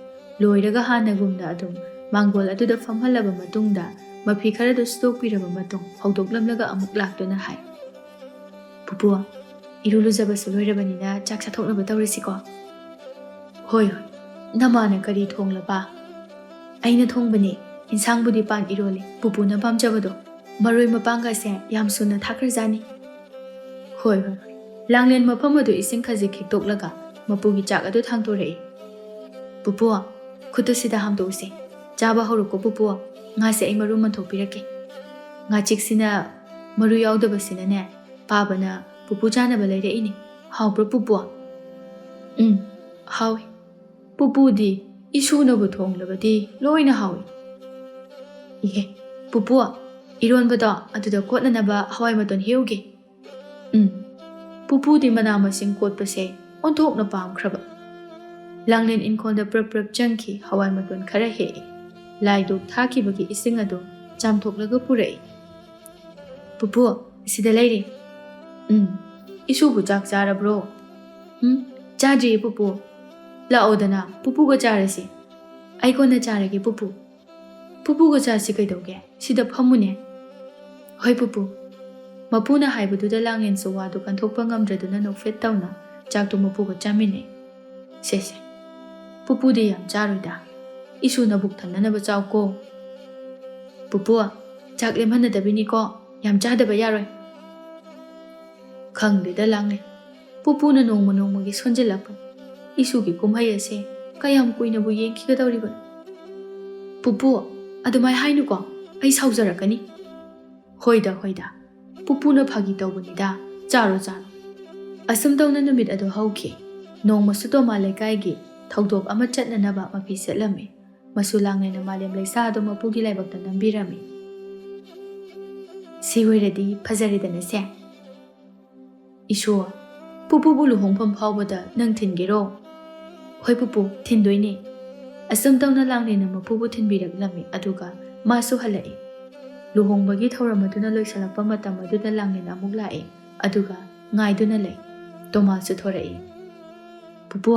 ꯂꯣꯏꯔꯒ ꯍꯥꯟꯅꯒꯨꯝꯅ ꯑꯗꯨꯝ ꯃꯥꯡꯒꯣꯜ ꯑꯗꯨꯗ ꯐꯝꯍꯜꯂꯕ ꯃꯇꯨꯡꯗ ꯃꯐꯤ ꯈꯔꯗꯨ ꯁꯨꯗꯣꯛꯄꯤꯔꯕ ꯃꯇꯨꯡ ꯍꯧꯗꯣꯛꯂꯝꯂꯒ ꯑꯃꯨꯛ ꯂꯥꯛꯇꯨꯅ ꯍꯥꯏ, "ꯄꯨꯄꯨ, ꯏꯔꯨ ꯂꯨꯖꯕꯁꯨ ꯂꯣꯏꯔꯕꯅꯤꯅ ꯆꯥꯛ ꯆꯥꯊꯣꯛꯅꯕ ꯇꯧꯔꯁꯤꯀꯣ꯫ ꯍꯣꯏ ꯍꯣꯏ, ꯅꯃꯥꯅ ꯀꯔꯤ ꯊꯣꯡꯂꯕ? ꯑꯩꯅ ꯊꯣꯡꯕꯅꯦ꯫ ꯏꯟꯁꯥꯡꯕꯨꯗꯤ ꯄꯥꯟ ꯏꯔꯣꯜꯂꯤ, ꯄꯨꯄꯨꯅ ꯄꯥꯝꯖꯕꯗꯣ꯫ ꯃꯔꯣꯏ ꯃꯄꯥꯡꯒꯁꯦ ꯌꯥꯝ ꯁꯨꯅ ꯊꯥꯛꯈ꯭ꯔꯖꯥꯠꯅꯤ꯫ ꯍꯣꯏ ꯍꯣꯏ꯫ ꯂꯥꯡꯂꯦꯟ ꯃꯐꯝ ꯑꯗꯨ ꯏꯁꯤꯡ ꯈꯖꯤꯛ ꯈꯤꯛꯇꯣꯛꯂꯒ ꯃꯄꯨꯒꯤ ꯆꯥꯛ ꯑꯗꯨ ꯊꯥꯡꯗꯣꯔꯛꯏ꯫ "ꯄꯨꯄꯨ, ꯈꯨꯠꯇꯨ ꯁꯤꯗ ꯍꯥꯝꯗꯣꯛꯎꯁꯦ꯫ ꯆꯥꯕ ꯍꯧꯔꯣꯀꯣ ꯄꯨꯄꯨ꯫ ꯉꯥꯁꯦ ꯑꯩ ꯃꯔꯨ ꯃꯟꯊꯣꯛꯄꯤꯔꯛꯀꯦ꯫ ꯉꯥꯆꯤꯛꯁꯤꯅ ꯃꯔꯨ ꯌꯥꯎꯗꯕꯁꯤꯅꯅꯦ, ꯄꯥꯕꯅ ꯄꯨꯄꯨ ꯆꯥꯅꯕ ꯂꯩꯔꯛꯏꯅꯦ꯫ ꯍꯥꯎꯕ꯭ꯔꯣ ꯄꯨꯄꯨ?" "ꯎꯝ, ꯍꯥꯎꯏ꯫ ꯄꯨꯄꯨꯗꯤ ꯏꯁꯨꯅꯕꯨ ꯊꯣꯡꯂꯕꯗꯤ ꯂꯣꯏꯅ ꯍꯥꯎꯏ꯫ ꯏꯍꯦ, ꯄꯨꯄꯨ, ꯏꯔꯣꯟꯕꯗꯣ ꯑꯗꯨꯗ ꯀꯣꯠꯅꯅꯕ ꯍꯋꯥꯏ ꯃꯇꯣꯟ ꯍꯦꯛꯎꯒꯦ꯫" ꯎꯝ, ꯄꯨꯄꯨꯗꯤ ꯃꯅꯥ ꯃꯁꯤꯡ ꯀꯣꯠꯄꯁꯦ ꯑꯣꯟꯊꯣꯛꯅ ꯄꯥꯝꯈ꯭ꯔꯕ꯫ ꯂꯥꯡꯂꯦꯟ ꯏꯪꯈꯣꯜꯗ ꯄ꯭ꯔꯞ ꯄ꯭ꯔꯞ ꯆꯪꯈꯤ, ꯍꯋꯥꯏ ꯃꯇꯣꯟ ꯈꯔ ꯍꯦꯛꯏ꯫ ꯂꯥꯏꯗꯨꯛ ꯊꯥꯈꯤꯕꯒꯤ ꯏꯁꯤꯡ ꯑꯗꯨ ꯆꯥꯝꯊꯣꯛꯂꯒ ꯄꯨꯔꯛꯏ꯫ "ꯄꯨꯄꯨ, ꯁꯤꯗ ꯂꯩꯔꯦ꯫" "ꯎꯝ, ꯏꯁꯨꯕꯨ ꯆꯥꯛ ꯆꯥꯔꯕ꯭ꯔꯣ?" "ꯎꯝ, ꯆꯥꯗ꯭ꯔꯤꯌꯦ ꯄꯨꯄꯨ꯫ ꯂꯥꯛꯑꯣꯗꯅ, ꯄꯨꯄꯨꯒ ꯆꯥꯔꯁꯤ꯫" "ꯑꯩ ꯀꯣꯟꯅ ꯆꯥꯔꯒꯦ ꯄꯨꯄꯨ꯫" "ꯄꯨꯄꯨꯒ ꯆꯥꯁꯤ ꯀꯩꯗꯧꯒꯦ? ꯁꯤꯗ ꯐꯝꯃꯨꯅꯦ꯫" "ꯍꯣꯏ ꯄꯨꯄꯨ꯫" ꯃꯄꯨꯅ ꯍꯥꯏꯕꯗꯨꯗ ꯂꯥꯡꯂꯦꯟꯁꯨ ꯋꯥꯗꯨ ꯀꯟꯊꯣꯛꯄ ꯉꯝꯗ꯭ꯔꯗꯨꯅ ꯅꯣꯛꯐꯦꯠ ꯇꯧꯅ ꯆꯥꯛꯇꯨ ꯃꯄꯨꯒ ꯆꯥꯃꯤꯟꯅꯩ꯫ "ꯁꯦ ꯁꯦ, ꯄꯨꯄꯨꯗꯤ ꯌꯥꯝ ꯆꯥꯔꯣꯏꯗ꯫ ꯏꯁꯨ ꯅꯕꯨꯛ ꯊꯟꯅꯅꯕ ꯆꯥꯎꯀꯣ꯫" "ꯄꯨꯄꯨ, ꯆꯥꯛ ꯂꯦꯝꯍꯟꯅꯗꯕꯤꯅꯤꯀꯣ, ꯌꯥꯝ ꯆꯥꯗꯕ ꯌꯥꯔꯣꯏ꯫" ꯈꯪꯗꯦꯗ ꯂꯥꯡꯂꯦꯟ, ꯄꯨꯄꯨꯅ ꯅꯣꯡꯃ ꯅꯣꯡꯃꯒꯤ ꯁꯣꯟꯖꯤꯜꯂꯛꯄꯅꯤ꯫ ꯏꯁꯨꯒꯤ ꯀꯨꯝꯍꯩ ꯑꯁꯦ ꯀꯌꯥꯝ ꯀꯨꯏꯅꯕꯨ ꯌꯦꯡꯈꯤꯒꯗꯧꯔꯤꯕꯅꯣ? "ꯄꯨꯄꯨ, ꯑꯗꯨꯃꯥꯏ ꯍꯥꯏꯅꯨꯀꯣ, ꯑꯩ ꯁꯥꯎꯖꯔꯛꯀꯅꯤ꯫" "ꯍꯣꯏꯗ, ꯍꯣꯏꯗ, ꯄꯨꯄꯨꯅ ꯐꯥꯒꯤ ꯇꯧꯕꯅꯤꯗ, ꯆꯥꯔꯣ, ꯆꯥꯔꯣ꯫" ꯑꯁꯨꯝ ꯇꯧꯅ ꯅꯨꯃꯤꯠ ꯑꯗꯨ ꯍꯧꯈꯤ꯫ ꯅꯣꯡꯃꯁꯨ ꯇꯣꯃꯥ ꯂꯩꯀꯥꯏꯒꯤ ꯊꯧꯗꯣꯛ ꯑꯃ ꯆꯠꯅꯅꯕ ꯃꯐꯤ ꯁꯦꯠꯂꯝꯃꯤ꯫ ꯃꯁꯨ ꯂꯥꯡꯂꯦꯟꯅ ꯃꯥꯂꯦꯝ ꯂꯩꯁꯥ ꯑꯗꯨ ꯃꯄꯨꯒꯤ ꯂꯥꯏꯕꯛꯇ ꯅꯝꯕꯤꯔꯝꯃꯤ꯫ "ꯁꯤ ꯑꯣꯏꯔꯗꯤ ꯐꯖꯔꯦꯗꯅ ꯁꯦ꯫ ꯏꯁꯨ, ꯄꯨꯄꯨꯕꯨ ꯂꯨꯍꯣꯡꯐꯝ ꯐꯥꯎꯕꯗ ꯅꯪ ꯊꯤꯟꯒꯦꯔꯣ?" "ꯍꯣꯏ ꯄꯨꯄꯨ, ꯊꯤꯟꯗꯣꯏꯅꯦ꯫" ꯑꯁꯨꯝ ꯇꯧꯅ ꯂꯥꯡꯂꯦꯟꯅ ꯃꯄꯨꯕꯨ ꯊꯤꯟꯕꯤꯔꯛꯂꯝꯃꯤ, ꯑꯗꯨꯒ ꯃꯥꯁꯨ ꯍꯜꯂꯛꯏ꯫ ꯂꯨꯍꯣꯡꯕꯒꯤ ꯊꯧꯔꯝ ꯑꯗꯨꯅ ꯂꯣꯏꯁꯤꯜꯂꯛꯄ ꯃꯇꯝ ꯑꯗꯨꯗ ꯂꯥꯡꯂꯦꯟ ꯑꯃꯨꯛ ꯂꯥꯛꯏ, ꯑꯗꯨꯒ ꯉꯥꯏꯗꯨꯅ ꯂꯩ꯫ ꯇꯣꯃꯥꯁꯨ ꯊꯣꯔꯛꯏ꯫ "ꯄꯨꯄꯨ꯫"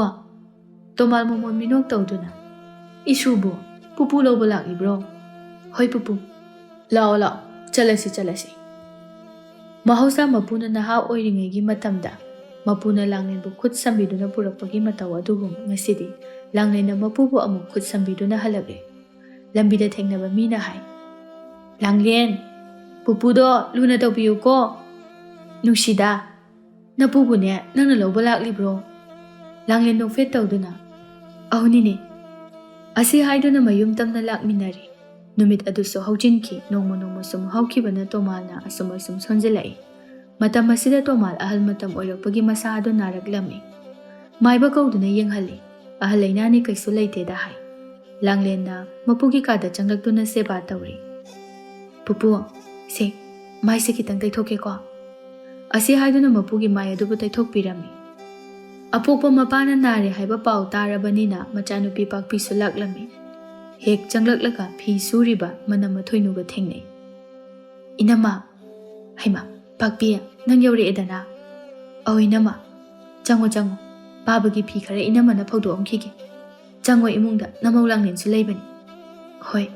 ꯇꯣꯃꯥꯜ ꯃꯣꯃꯣꯟ ꯃꯤꯅꯣꯛ ꯇꯧꯗꯨꯅ, "ꯏꯁꯨꯕꯨ ꯄꯨꯄꯨ ꯂꯧꯕ ꯂꯥꯛꯂꯤꯕ꯭ꯔꯣ?" "ꯍꯣꯏ ꯄꯨꯄꯨ꯫" "ꯂꯥꯛꯑꯣ, ꯂꯥꯛꯑꯣ, ꯆꯠꯂꯁꯤ, ꯆꯠꯂꯁꯤ꯫" ꯃꯍꯧꯁꯥ ꯃꯄꯨꯅ ꯅꯍꯥ ꯑꯣꯏꯔꯤꯉꯩꯒꯤ ꯃꯇꯝꯗ ꯃꯄꯨꯅ ꯂꯥꯡꯂꯦꯟꯕꯨ ꯈꯨꯠ ꯁꯝꯕꯤꯗꯨꯅ ꯄꯨꯔꯛꯄꯒꯤ ꯃꯇꯧ ꯑꯗꯨꯒꯨꯝ ꯉꯁꯤꯗꯤ ꯂꯥꯡꯂꯦꯟꯅ ꯃꯄꯨꯕꯨ ꯑꯃꯨꯛ ꯈꯨꯠ ꯁꯝꯕꯤꯗꯨꯅ ꯍꯜꯂꯛꯂꯦ꯫ ꯂꯝꯕꯤꯗ ꯊꯦꯡꯅꯕ ꯃꯤꯅ ꯍꯥꯏ, "ꯂꯥꯡꯂꯦꯟ, ꯄꯨꯄꯨꯗꯣ ꯂꯨꯅ ꯇꯧꯕꯤꯌꯨꯀꯣ꯫ ꯅꯨꯡꯁꯤꯗꯥ, ꯅꯄꯨꯕꯨꯅꯦ ꯅꯪꯅ ꯂꯧꯕ ꯂꯥꯛꯂꯤꯕ꯭ꯔꯣ?" ꯂꯥꯡꯂꯦꯟ ꯅꯣꯛꯐꯦꯠ ꯇꯧꯗꯨꯅ, "ꯑꯧꯅꯤꯅꯦ" ꯑꯁꯤ ꯍꯥꯏꯗꯨꯅ ꯃꯌꯨꯝ ꯇꯝꯅ ꯂꯥꯛꯃꯤꯟꯅꯔꯦ꯫ ꯅꯨꯃꯤꯠ ꯑꯗꯨꯁꯨ ꯍꯧꯖꯤꯟꯈꯤ꯫ ꯅꯣꯡꯃ ꯅꯣꯡꯃ ꯁꯨꯝ ꯍꯧꯈꯤꯕꯅ ꯇꯣꯃꯥꯜꯅ ꯑꯁꯨꯝ ꯑꯁꯨꯝ ꯁꯣꯟꯖꯤꯜꯂꯛꯏ꯫ ꯃꯇꯝ ꯑꯁꯤꯗ ꯇꯣꯃꯥꯜ ꯑꯍꯜ ꯃꯇꯝ ꯑꯣꯏꯔꯛꯄꯒꯤ ꯃꯁꯥ ꯑꯗꯨ ꯅꯥꯔꯛꯂꯝꯃꯤ꯫ ꯃꯥꯏꯕ ꯀꯧꯗꯨꯅ ꯌꯦꯡꯍꯜꯂꯤ꯫ "ꯑꯍꯜ ꯂꯩꯅꯥꯅꯤ, ꯀꯩꯁꯨ ꯂꯩꯇꯦꯗ" ꯍꯥꯏ꯫ ꯂꯥꯡꯂꯦꯟꯅ ꯃꯄꯨꯒꯤ ꯀꯥꯗ ꯆꯪꯂꯛꯇꯨꯅ ꯁꯦꯕꯥ ꯇꯧꯔꯤ꯫ "ꯄꯨꯄꯨ, ꯁꯦ, ꯃꯥꯏꯁꯦ ꯈꯤꯇꯪ ꯇꯩꯊꯣꯛꯀꯦꯀꯣ" ꯑꯁꯤ ꯍꯥꯏꯗꯨꯅ ꯃꯄꯨꯒꯤ ꯃꯥꯏ ꯑꯗꯨꯕꯨ ꯇꯩꯊꯣꯛꯄꯤꯔꯝꯃꯤ꯫ ꯑꯄꯣꯛꯄ ꯃꯄꯥꯅ ꯅꯥꯔꯦ ꯍꯥꯏꯕ ꯄꯥꯎ ꯇꯥꯔꯕꯅꯤꯅ ꯃꯆꯥꯅꯨꯄꯤ ꯄꯥꯛꯄꯤꯁꯨ ꯂꯥꯛꯂꯝꯃꯤ꯫ ꯍꯦꯛ ꯆꯪꯂꯛꯂꯒ ꯐꯤ ꯁꯨꯔꯤꯕ ꯃꯅꯝꯃ ꯊꯣꯏꯅꯨꯒ ꯊꯦꯡꯅꯩ꯫ "ꯏꯅꯝꯃ, ꯍꯩꯃꯥ, ꯄꯥꯛꯄꯤ, ꯅꯪ ꯌꯧꯔꯛꯑꯦꯗꯅ?" "ꯑꯧ ꯏꯅꯝꯃ, ꯆꯪꯉꯣ ꯆꯪꯉꯣ, ꯄꯥꯕꯒꯤ ꯐꯤ ꯈꯔ ꯏꯅꯝꯃꯅ ꯐꯧꯗꯣꯛꯑꯝꯈꯤꯒꯦ꯫ ꯆꯪꯉꯣ, ꯏꯃꯨꯡꯗ ꯅꯃꯧ ꯂꯥꯡꯂꯦꯟꯁꯨ ꯂꯩꯕꯅꯤ"꯫ "ꯍꯣꯏ"꯫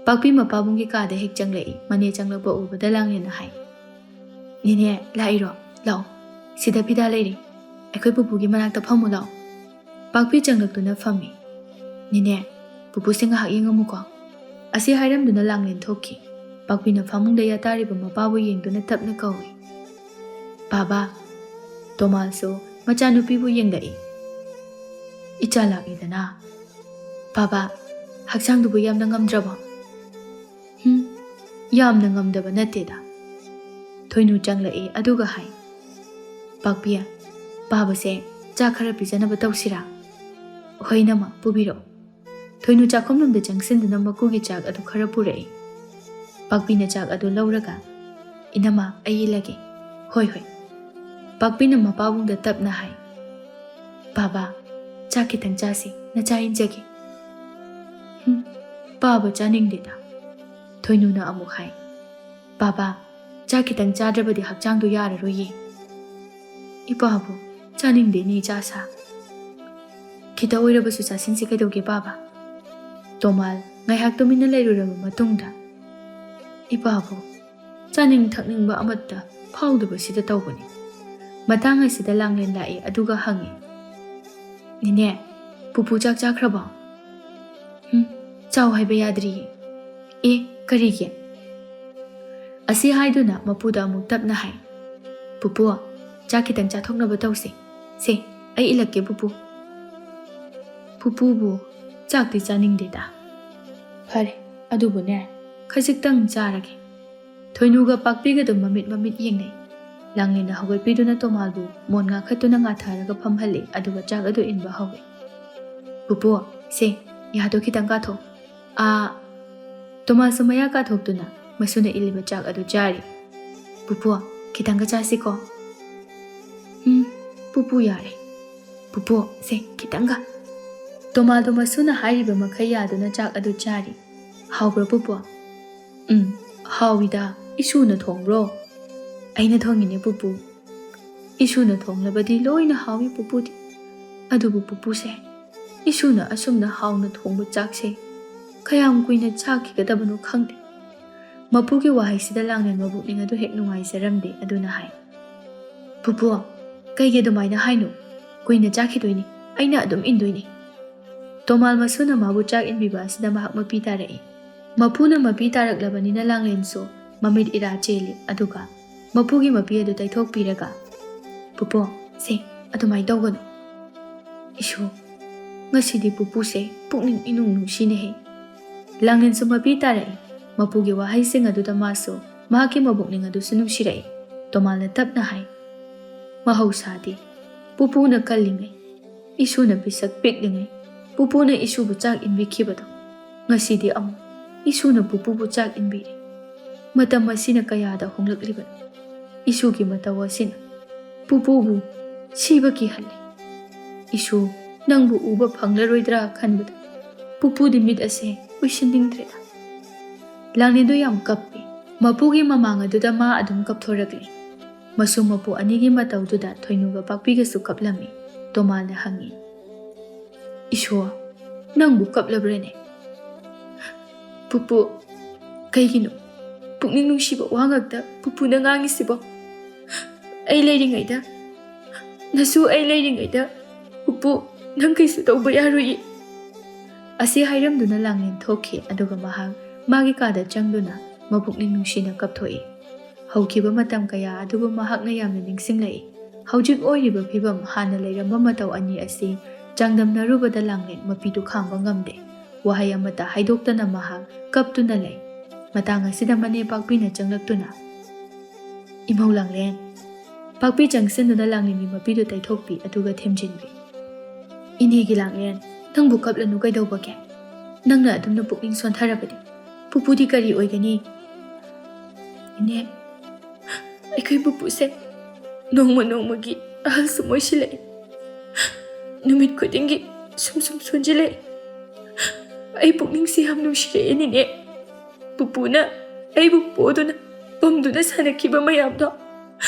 ꯄꯥꯛꯄꯤ ꯃꯄꯥꯕꯨꯡꯒꯤ ꯀꯥꯗ ꯍꯦꯛ ꯆꯪꯂꯛꯏ꯫ ꯃꯅꯦ ꯆꯪꯂꯛꯄ ꯎꯕꯗ ꯂꯥꯡꯂꯦꯟꯅ ꯍꯥꯏ, "ꯅꯦꯅꯦ, ꯂꯥꯛꯏꯔꯣ? ꯂꯥꯛꯑꯣ, ꯁꯤꯗ ꯐꯤꯗꯥ ꯂꯩꯔꯤ꯫ ꯑꯩꯈꯣꯏ ꯄꯨꯄꯨꯒꯤ ꯃꯅꯥꯛꯇ ꯐꯝꯃꯨ ꯂꯥꯛꯑꯣ"꯫ ꯄꯥꯛꯄꯤ ꯆꯪꯂꯛꯇꯨꯅ ꯐꯝꯃꯤ꯫ "ꯅꯦꯅꯦ, ꯄꯨꯄꯨꯁꯦ ꯉꯥꯏꯍꯥꯛ ꯌꯦꯡꯉꯝꯃꯨꯀꯣ" ꯑꯁꯤ ꯍꯥꯏꯔꯝꯗꯨꯅ ꯂꯥꯡꯂꯦꯟ ꯊꯣꯛꯈꯤ꯫ ꯄꯥꯛꯄꯤꯅ ꯐꯃꯨꯡꯗ ꯌꯥꯇꯥꯔꯤꯕ ꯃꯄꯥꯕꯨ ꯌꯦꯡꯗꯨꯅ ꯇꯞꯅ ꯀꯧꯏ, "ꯄꯥꯕ"꯫ ꯇꯣꯃꯥꯜꯁꯨ ꯃꯆꯥꯅꯨꯄꯤꯕꯨ ꯌꯦꯡꯂꯛꯏ꯫ "ꯏꯆꯥ ꯂꯥꯛꯂꯤꯗꯅ꯫ ꯄꯥꯕ, ꯍꯛꯆꯥꯡꯗꯨꯕꯨ ꯌꯥꯝꯅ ꯉꯝꯗ꯭ꯔꯕꯣ?" "ꯍꯨꯝ, ꯌꯥꯝꯅ ꯉꯝꯗꯕ ꯅꯠꯇꯦꯗ"꯫ ꯊꯣꯏꯅꯨ ꯆꯪꯂꯛꯏ ꯑꯗꯨꯒ ꯍꯥꯏ, "ꯄꯥꯛꯄꯤ, ꯄꯥꯕꯁꯦ ꯆꯥꯛ ꯈꯔ ꯄꯤꯖꯅꯕ ꯇꯧꯁꯤꯔꯥ?" "ꯍꯣꯏ ꯏꯅꯝꯃ, ꯄꯨꯕꯤꯔꯛꯑꯣ"꯫ ꯊꯣꯏꯅꯨ ꯆꯥꯛꯈꯨꯝꯂꯣꯝꯗ ꯆꯪꯁꯤꯟꯗꯨꯅ ꯃꯀꯨꯒꯤ ꯆꯥꯛ ꯑꯗꯨ ꯈꯔ ꯄꯨꯔꯛꯏ꯫ ꯄꯥꯛꯄꯤꯅ ꯆꯥꯛ ꯑꯗꯨ ꯂꯧꯔꯒ, "ꯏꯅꯝꯃ, ꯑꯩ ꯏꯜꯂꯒꯦ"꯫ "ꯍꯣꯏ, ꯍꯣꯏ"꯫ ꯄꯥꯛꯄꯤꯅ ꯃꯄꯥꯕꯨꯡꯗ ꯇꯞꯅ ꯍꯥꯏ, "ꯄꯥꯕ, ꯆꯥꯛ ꯈꯤꯇꯪ ꯆꯥꯁꯤ, ꯅꯆꯥ ꯏꯟꯖꯒꯦ"꯫ "ꯍꯨꯝ, ꯄꯥꯕ ꯆꯥꯅꯤꯡꯗꯦꯗ"꯫ ꯊꯣꯏꯅꯨꯅ ꯑꯃꯨꯛ ꯍꯥꯏ, "ꯄꯥꯕ, ꯆꯥꯛ ꯈꯤꯇꯪ ꯆꯥꯗ꯭ꯔꯕꯗꯤ ꯍꯛꯆꯥꯡꯗꯣ ꯌꯥꯔꯔꯣꯏꯌꯦ"꯫ "ꯏꯄꯥꯕꯨ, ꯆꯥꯅꯤꯡꯗꯦꯅꯦ ꯏꯆꯥ ꯁꯥ"꯫ "ꯈꯤꯇ ꯑꯣꯏꯔꯕꯁꯨ ꯆꯥꯁꯤꯟꯁꯤ ꯀꯩꯗꯧꯒꯦ ꯄꯥꯕ"꯫ ꯇꯣꯃꯥꯜ ꯉꯥꯏꯍꯥꯛ ꯇꯨꯃꯤꯟꯅ ꯂꯩꯔꯨꯔꯕ ꯃꯇꯨꯡꯗ, "ꯏꯄꯥꯕꯨ, ꯆꯥꯅꯤꯡ ꯊꯛꯅꯤꯡꯕ ꯑꯃꯠꯇ ꯐꯥꯎꯗꯕꯁꯤꯗ ꯇꯧꯕꯅꯤ꯫ ꯃꯇꯥꯡ ꯑꯁꯤꯗ ꯂꯥꯡꯂꯦꯟ ꯂꯥꯛꯏ, ꯑꯗꯨꯒ ꯍꯪꯉꯤ, "ꯅꯦꯅꯦ, ꯄꯨꯄꯨ ꯆꯥꯛ ꯆꯥꯈ꯭ꯔꯕꯣ?" "ꯍꯨꯝ, ꯆꯥꯎ ꯍꯥꯏꯕ ꯌꯥꯗ꯭ꯔꯤꯌꯦ꯫" "ꯑꯦ, ꯀꯔꯤꯒꯤ?" ꯑꯁꯤ ꯍꯥꯏꯗꯨꯅ ꯃꯄꯨꯗ ꯑꯃꯨꯛ ꯇꯞꯅ ꯍꯥꯏ, "ꯄꯨꯄꯨ, ꯆꯥꯛ ꯈꯤꯇꯪ ꯆꯥꯊꯣꯛꯅꯕ ꯇꯧꯁꯦ꯫ ꯁꯦ, ꯑꯩ ꯏꯜꯂꯛꯀꯦ ꯄꯨꯄꯨ꯫" "ꯄꯨꯄꯨꯕꯨ ꯆꯥꯛꯇꯤ ꯆꯥꯅꯤꯡꯗꯦꯗ꯫" "ꯐꯔꯦ, ꯑꯗꯨꯕꯨꯅꯦ, ꯈꯖꯤꯛꯇꯪ ꯆꯥꯔꯒꯦ꯫" ꯊꯣꯏꯅꯨꯒ ꯄꯥꯛꯄꯤꯒꯗꯨ ꯃꯃꯤꯠ ꯃꯃꯤꯠ ꯌꯦꯡꯅꯩ꯫ ꯂꯥꯡꯂꯦꯟꯅ ꯍꯧꯒꯠꯄꯤꯗꯨꯅ ꯇꯣꯃꯥꯜꯕꯨ ꯃꯣꯟ ꯉꯥꯈꯠꯇꯨꯅ ꯉꯥꯊꯔꯒ ꯐꯝꯍꯜꯂꯤ, ꯑꯗꯨꯒ ꯆꯥꯛ ꯑꯗꯨ ꯏꯟꯕ ꯍꯧꯏ꯫ "ꯄꯨꯄꯨ, ꯁꯦ, ꯌꯥꯗꯣ ꯈꯤꯇꯪ ꯀꯥꯊꯣꯛ꯫" "ꯑꯥ꯫" ꯇꯣꯃꯥꯜꯁꯨ ꯃꯌꯥ ꯀꯥꯊꯣꯛꯇꯨꯅ ꯃꯁꯨꯅ ꯏꯜꯂꯤꯕ ꯆꯥꯛ ꯑꯗꯨ ꯆꯥꯔꯤ꯫ "ꯄꯨꯄꯨ, ꯈꯤꯇꯪꯒ ꯆꯥꯁꯤꯀꯣ?" "ꯎꯝ, ꯄꯨꯄꯨ, ꯌꯥꯔꯦ꯫ ꯄꯨꯄꯨ, ꯁꯦ, ꯈꯤꯇꯪꯒ꯫" ꯇꯣꯃꯥꯜꯗꯣ ꯃꯁꯨꯅ ꯍꯥꯏꯔꯤꯕ ꯃꯈꯩ ꯌꯥꯗꯨꯅ ꯆꯥꯛ ꯑꯗꯨ ꯆꯥꯔꯤ꯫ "ꯍꯥꯎꯕ꯭ꯔꯣ ꯄꯨꯄꯨ?" "ꯎꯝ, ꯍꯥꯎꯏꯗ꯫ ꯏꯁꯨꯅ ꯊꯣꯡꯕ꯭ꯔꯣ?" "ꯑꯩꯅ ꯊꯣꯡꯉꯤꯅꯦ ꯄꯨꯄꯨ꯫" "ꯏꯁꯨꯅ ꯊꯣꯡꯂꯕꯗꯤ ꯂꯣꯏꯅ ꯍꯥꯎꯏ ꯄꯨꯄꯨꯗꯤ꯫ ꯑꯗꯨꯕꯨ ꯄꯨꯄꯨꯁꯦ, ꯏꯁꯨꯅ ꯑꯁꯨꯝꯅ ꯍꯥꯎꯅ ꯊꯣꯡꯕ ꯆꯥꯛꯁꯦ ꯀꯌꯥꯝ ꯀꯨꯏꯅ ꯆꯥꯈꯤꯒꯗꯕꯅꯣ ꯈꯪꯗꯦ꯫" ꯃꯄꯨꯒꯤ ꯋꯥꯍꯩꯁꯤꯗ ꯂꯥꯡꯂꯦꯟ ꯃꯕꯨꯛꯅꯤꯡ ꯑꯗꯨ ꯍꯦꯛ ꯅꯨꯡꯉꯥꯏꯖꯔꯝꯗꯦ꯫ ꯑꯗꯨꯅ ꯍꯥꯏ, "ꯄꯨꯄꯨ, ꯀꯩꯒꯤ ꯑꯗꯨꯃꯥꯏꯅ ꯍꯥꯏꯅꯣ? ꯀꯨꯏꯅ ꯆꯥꯈꯤꯗꯣꯏꯅꯤ꯫ ꯑꯩꯅ ꯑꯗꯨꯝ ꯏꯟꯗꯣꯏꯅꯤ꯫" ꯇꯣꯃꯥꯜ ꯃꯁꯨꯅ ꯃꯥꯕꯨ ꯆꯥꯛ ꯏꯟꯕꯤꯕ ꯑꯁꯤꯗ ꯃꯍꯥꯛ ꯃꯄꯤ ꯇꯥꯔꯛꯏ꯫ ꯃꯄꯨꯅ ꯃꯄꯤ ꯇꯥꯔꯛꯂꯕꯅꯤꯅ ꯂꯥꯡꯂꯦꯟꯁꯨ ꯃꯃꯤꯠ ꯏꯔꯥ ꯆꯦꯜꯂꯤ꯫ ꯑꯗꯨꯒ ꯃꯄꯨꯒꯤ ꯃꯄꯤ ꯑꯗꯨ ꯇꯩꯊꯣꯛꯄꯤꯔꯒ, "ꯄꯨꯄꯨ, ꯁꯦ, ꯑꯗꯨꯃꯥꯏꯅ ꯇꯧꯒꯅꯨ꯫ ꯏꯁꯨ, ꯉꯁꯤꯗꯤ ꯄꯨꯄꯨꯁꯦ ꯄꯨꯛꯅꯤꯡ ꯏꯅꯨꯡ ꯅꯨꯡꯁꯤꯅꯦꯍꯦ꯫" ꯂꯥꯡꯂꯦꯟꯁꯨ ꯃꯄꯤ ꯇꯥꯔꯛꯏ꯫ ꯃꯄꯨꯒꯤ ꯋꯥꯍꯩꯁꯤꯡ ꯑꯗꯨꯗ ꯃꯥꯁꯨ ꯃꯍꯥꯛꯀꯤ ꯃꯕꯨꯛꯅꯤꯡ ꯑꯗꯨꯁꯨ ꯅꯨꯡꯁꯤꯔꯛꯏ꯫ ꯇꯣꯃꯥꯜꯅ ꯇꯞꯅ ꯍꯥꯏ, "ꯃꯍꯧꯁꯥꯗꯤ ꯄꯨꯄꯨꯅ ꯀꯜꯂꯤꯉꯩ, ꯏꯁꯨꯅ ꯄꯤꯁꯛ ꯄꯤꯛꯂꯤꯉꯩ ꯄꯨꯄꯨꯅ ꯏꯁꯨꯕꯨ ꯆꯥꯛ ꯏꯟꯕꯤꯈꯤꯕꯗꯣ, ꯉꯁꯤꯗꯤ ꯑꯃꯨꯛ ꯏꯁꯨꯅ ꯄꯨꯄꯨꯕꯨ ꯆꯥꯛ ꯏꯟꯕꯤꯔꯦ꯫ ꯃꯇꯝ ꯑꯁꯤꯅ ꯀꯌꯥꯗ ꯍꯣꯡꯂꯛꯂꯤꯕꯅꯣ? ꯏꯁꯨꯒꯤ ꯃꯇꯧ ꯑꯁꯤꯅ ꯄꯨꯄꯨꯕꯨ ꯁꯤꯕ ꯀꯤꯍꯜꯂꯤ꯫ ꯏꯁꯨ, ꯅꯪꯕꯨ ꯎꯕ ꯐꯪꯂꯔꯣꯏꯗ꯭ꯔꯥ ꯈꯟꯕꯗ ꯄꯨꯄꯨꯗꯤ ꯃꯤꯠ ꯑꯁꯦ ꯎꯏꯁꯤꯟꯅꯤꯡꯗ꯭ꯔꯦꯗ꯫" ꯂꯥꯡꯂꯦꯟꯗꯨ ꯌꯥꯝ ꯀꯞꯄꯤ꯫ ꯃꯄꯨꯒꯤ ꯃꯃꯥꯡ ꯑꯗꯨꯗ ꯃꯥ ꯑꯗꯨꯝ ꯀꯞꯊꯣꯔꯛꯂꯤ꯫ ꯃꯁꯨ ꯃꯄꯨ ꯑꯅꯤꯒꯤ ꯃꯇꯧꯗꯨꯗ ꯊꯣꯏꯅꯨꯒ ꯄꯥꯛꯄꯤꯒꯁꯨ ꯀꯞꯂꯝꯃꯤ꯫ ꯇꯣꯃꯥꯜꯅ ꯍꯪꯉꯤ, "ꯏꯁꯨ, ꯅꯪꯕꯨ ꯀꯞꯂꯕ꯭ꯔꯅꯦ?" "ꯄꯨꯄꯨ, ꯀꯩꯒꯤꯅꯣ?" ꯄꯨꯛꯅꯤꯡ ꯅꯨꯡꯁꯤꯕ ꯋꯥ ꯉꯥꯛꯇ ꯄꯨꯄꯨꯅ ꯉꯥꯡꯉꯤꯁꯤꯕꯣ? ꯑꯩ ꯂꯩꯔꯤꯉꯩꯗ, ꯅꯁꯨ ꯑꯩ ꯂꯩꯔꯤꯉꯩꯗ ꯄꯨꯄꯨ, ꯅꯪ ꯀꯩꯁꯨ ꯇꯧꯕ ꯌꯥꯔꯣꯏꯌꯦ꯫ ꯑꯁꯤ ꯍꯥꯏꯔꯝꯗꯨꯅ ꯂꯥꯡꯂꯦꯟ ꯊꯣꯛꯈꯤ, ꯑꯗꯨꯒ ꯃꯍꯥꯛ ꯃꯥꯒꯤ ꯀꯥꯗ ꯆꯪꯗꯨꯅ ꯃꯄꯨꯛꯅꯤꯡ ꯅꯨꯡꯁꯤꯅ ꯀꯞꯊꯣꯛꯏ꯫ ꯍꯧꯈꯤꯕ ꯃꯇꯝ ꯀꯌꯥ ꯑꯗꯨꯕꯨ ꯃꯍꯥꯛꯅ ꯌꯥꯝꯅ ꯅꯤꯡꯁꯤꯡꯂꯛꯏ꯫ ꯍꯧꯖꯤꯛ ꯑꯣꯏꯔꯤꯕ ꯐꯤꯕꯝ, ꯍꯥꯟꯅ ꯂꯩꯔꯝꯕ ꯃꯇꯧ ꯑꯅꯤ ꯑꯁꯤ ꯆꯥꯡꯗꯝꯅꯔꯨꯕꯗ ꯂꯥꯡꯂꯦꯟ ꯃꯄꯤꯗꯨ ꯈꯥꯡꯕ ꯉꯝꯗꯦ꯫ ꯋꯥꯍꯩ ꯑꯃꯠꯇ ꯍꯥꯏꯗꯣꯛꯇꯅ ꯃꯍꯥꯛ ꯀꯞꯇꯨꯅ ꯂꯩ꯫ ꯃꯇꯥꯡ ꯑꯁꯤꯗ ꯃꯅꯦ ꯄꯥꯛꯄꯤꯅ ꯆꯪꯂꯛꯇꯨꯅ, "ꯏꯃꯧ ꯂꯥꯡꯂꯦꯟ!" ꯄꯥꯛꯄꯤ ꯆꯪꯁꯤꯟꯗꯨꯅ ꯂꯥꯡꯂꯦꯟꯒꯤ ꯃꯄꯤꯗꯨ ꯇꯩꯊꯣꯛꯄꯤ, ꯑꯗꯨꯒ ꯊꯦꯝꯖꯤꯟꯕꯤ꯫ "ꯏꯅꯦꯒꯤ ꯂꯥꯡꯂꯦꯟ, ꯅꯪꯕꯨ ꯀꯞꯂꯅꯨ, ꯀꯩꯗꯧꯕꯒꯦ? ꯅꯪꯅ ꯑꯗꯨꯝꯅ ꯄꯨꯛꯅꯤꯡ ꯁꯣꯟꯊꯔꯕꯗꯤ ꯄꯨꯄꯨꯗꯤ ꯀꯔꯤ ꯑꯣꯏꯒꯅꯤ?" "ꯏꯅꯦ, ꯑꯩꯈꯣꯏ ꯄꯨꯄꯨꯁꯦ ꯅꯣꯡꯃ ꯅꯣꯡꯃꯒꯤ ꯑꯍꯜ ꯁꯨꯝ ꯑꯣꯏꯁꯤꯜꯂꯛꯏ꯫ ꯅꯨꯃꯤꯠ ꯈꯨꯗꯤꯡꯒꯤ ꯁꯨꯝ ꯁꯨꯝ ꯁꯣꯟꯖꯤꯜꯂꯛꯏ꯫ ꯑꯩ ꯄꯨꯛꯅꯤꯡꯁꯦ ꯌꯥꯝ ꯅꯨꯡꯁꯤꯔꯛꯑꯦꯅꯤꯅꯦ꯫ ꯄꯨꯄꯨꯅ ꯑꯩꯕꯨ ꯄꯣꯗꯨꯅ ꯄꯝꯗꯨꯅ ꯁꯥꯟꯅꯈꯤꯕ ꯃꯌꯥꯝꯗꯣ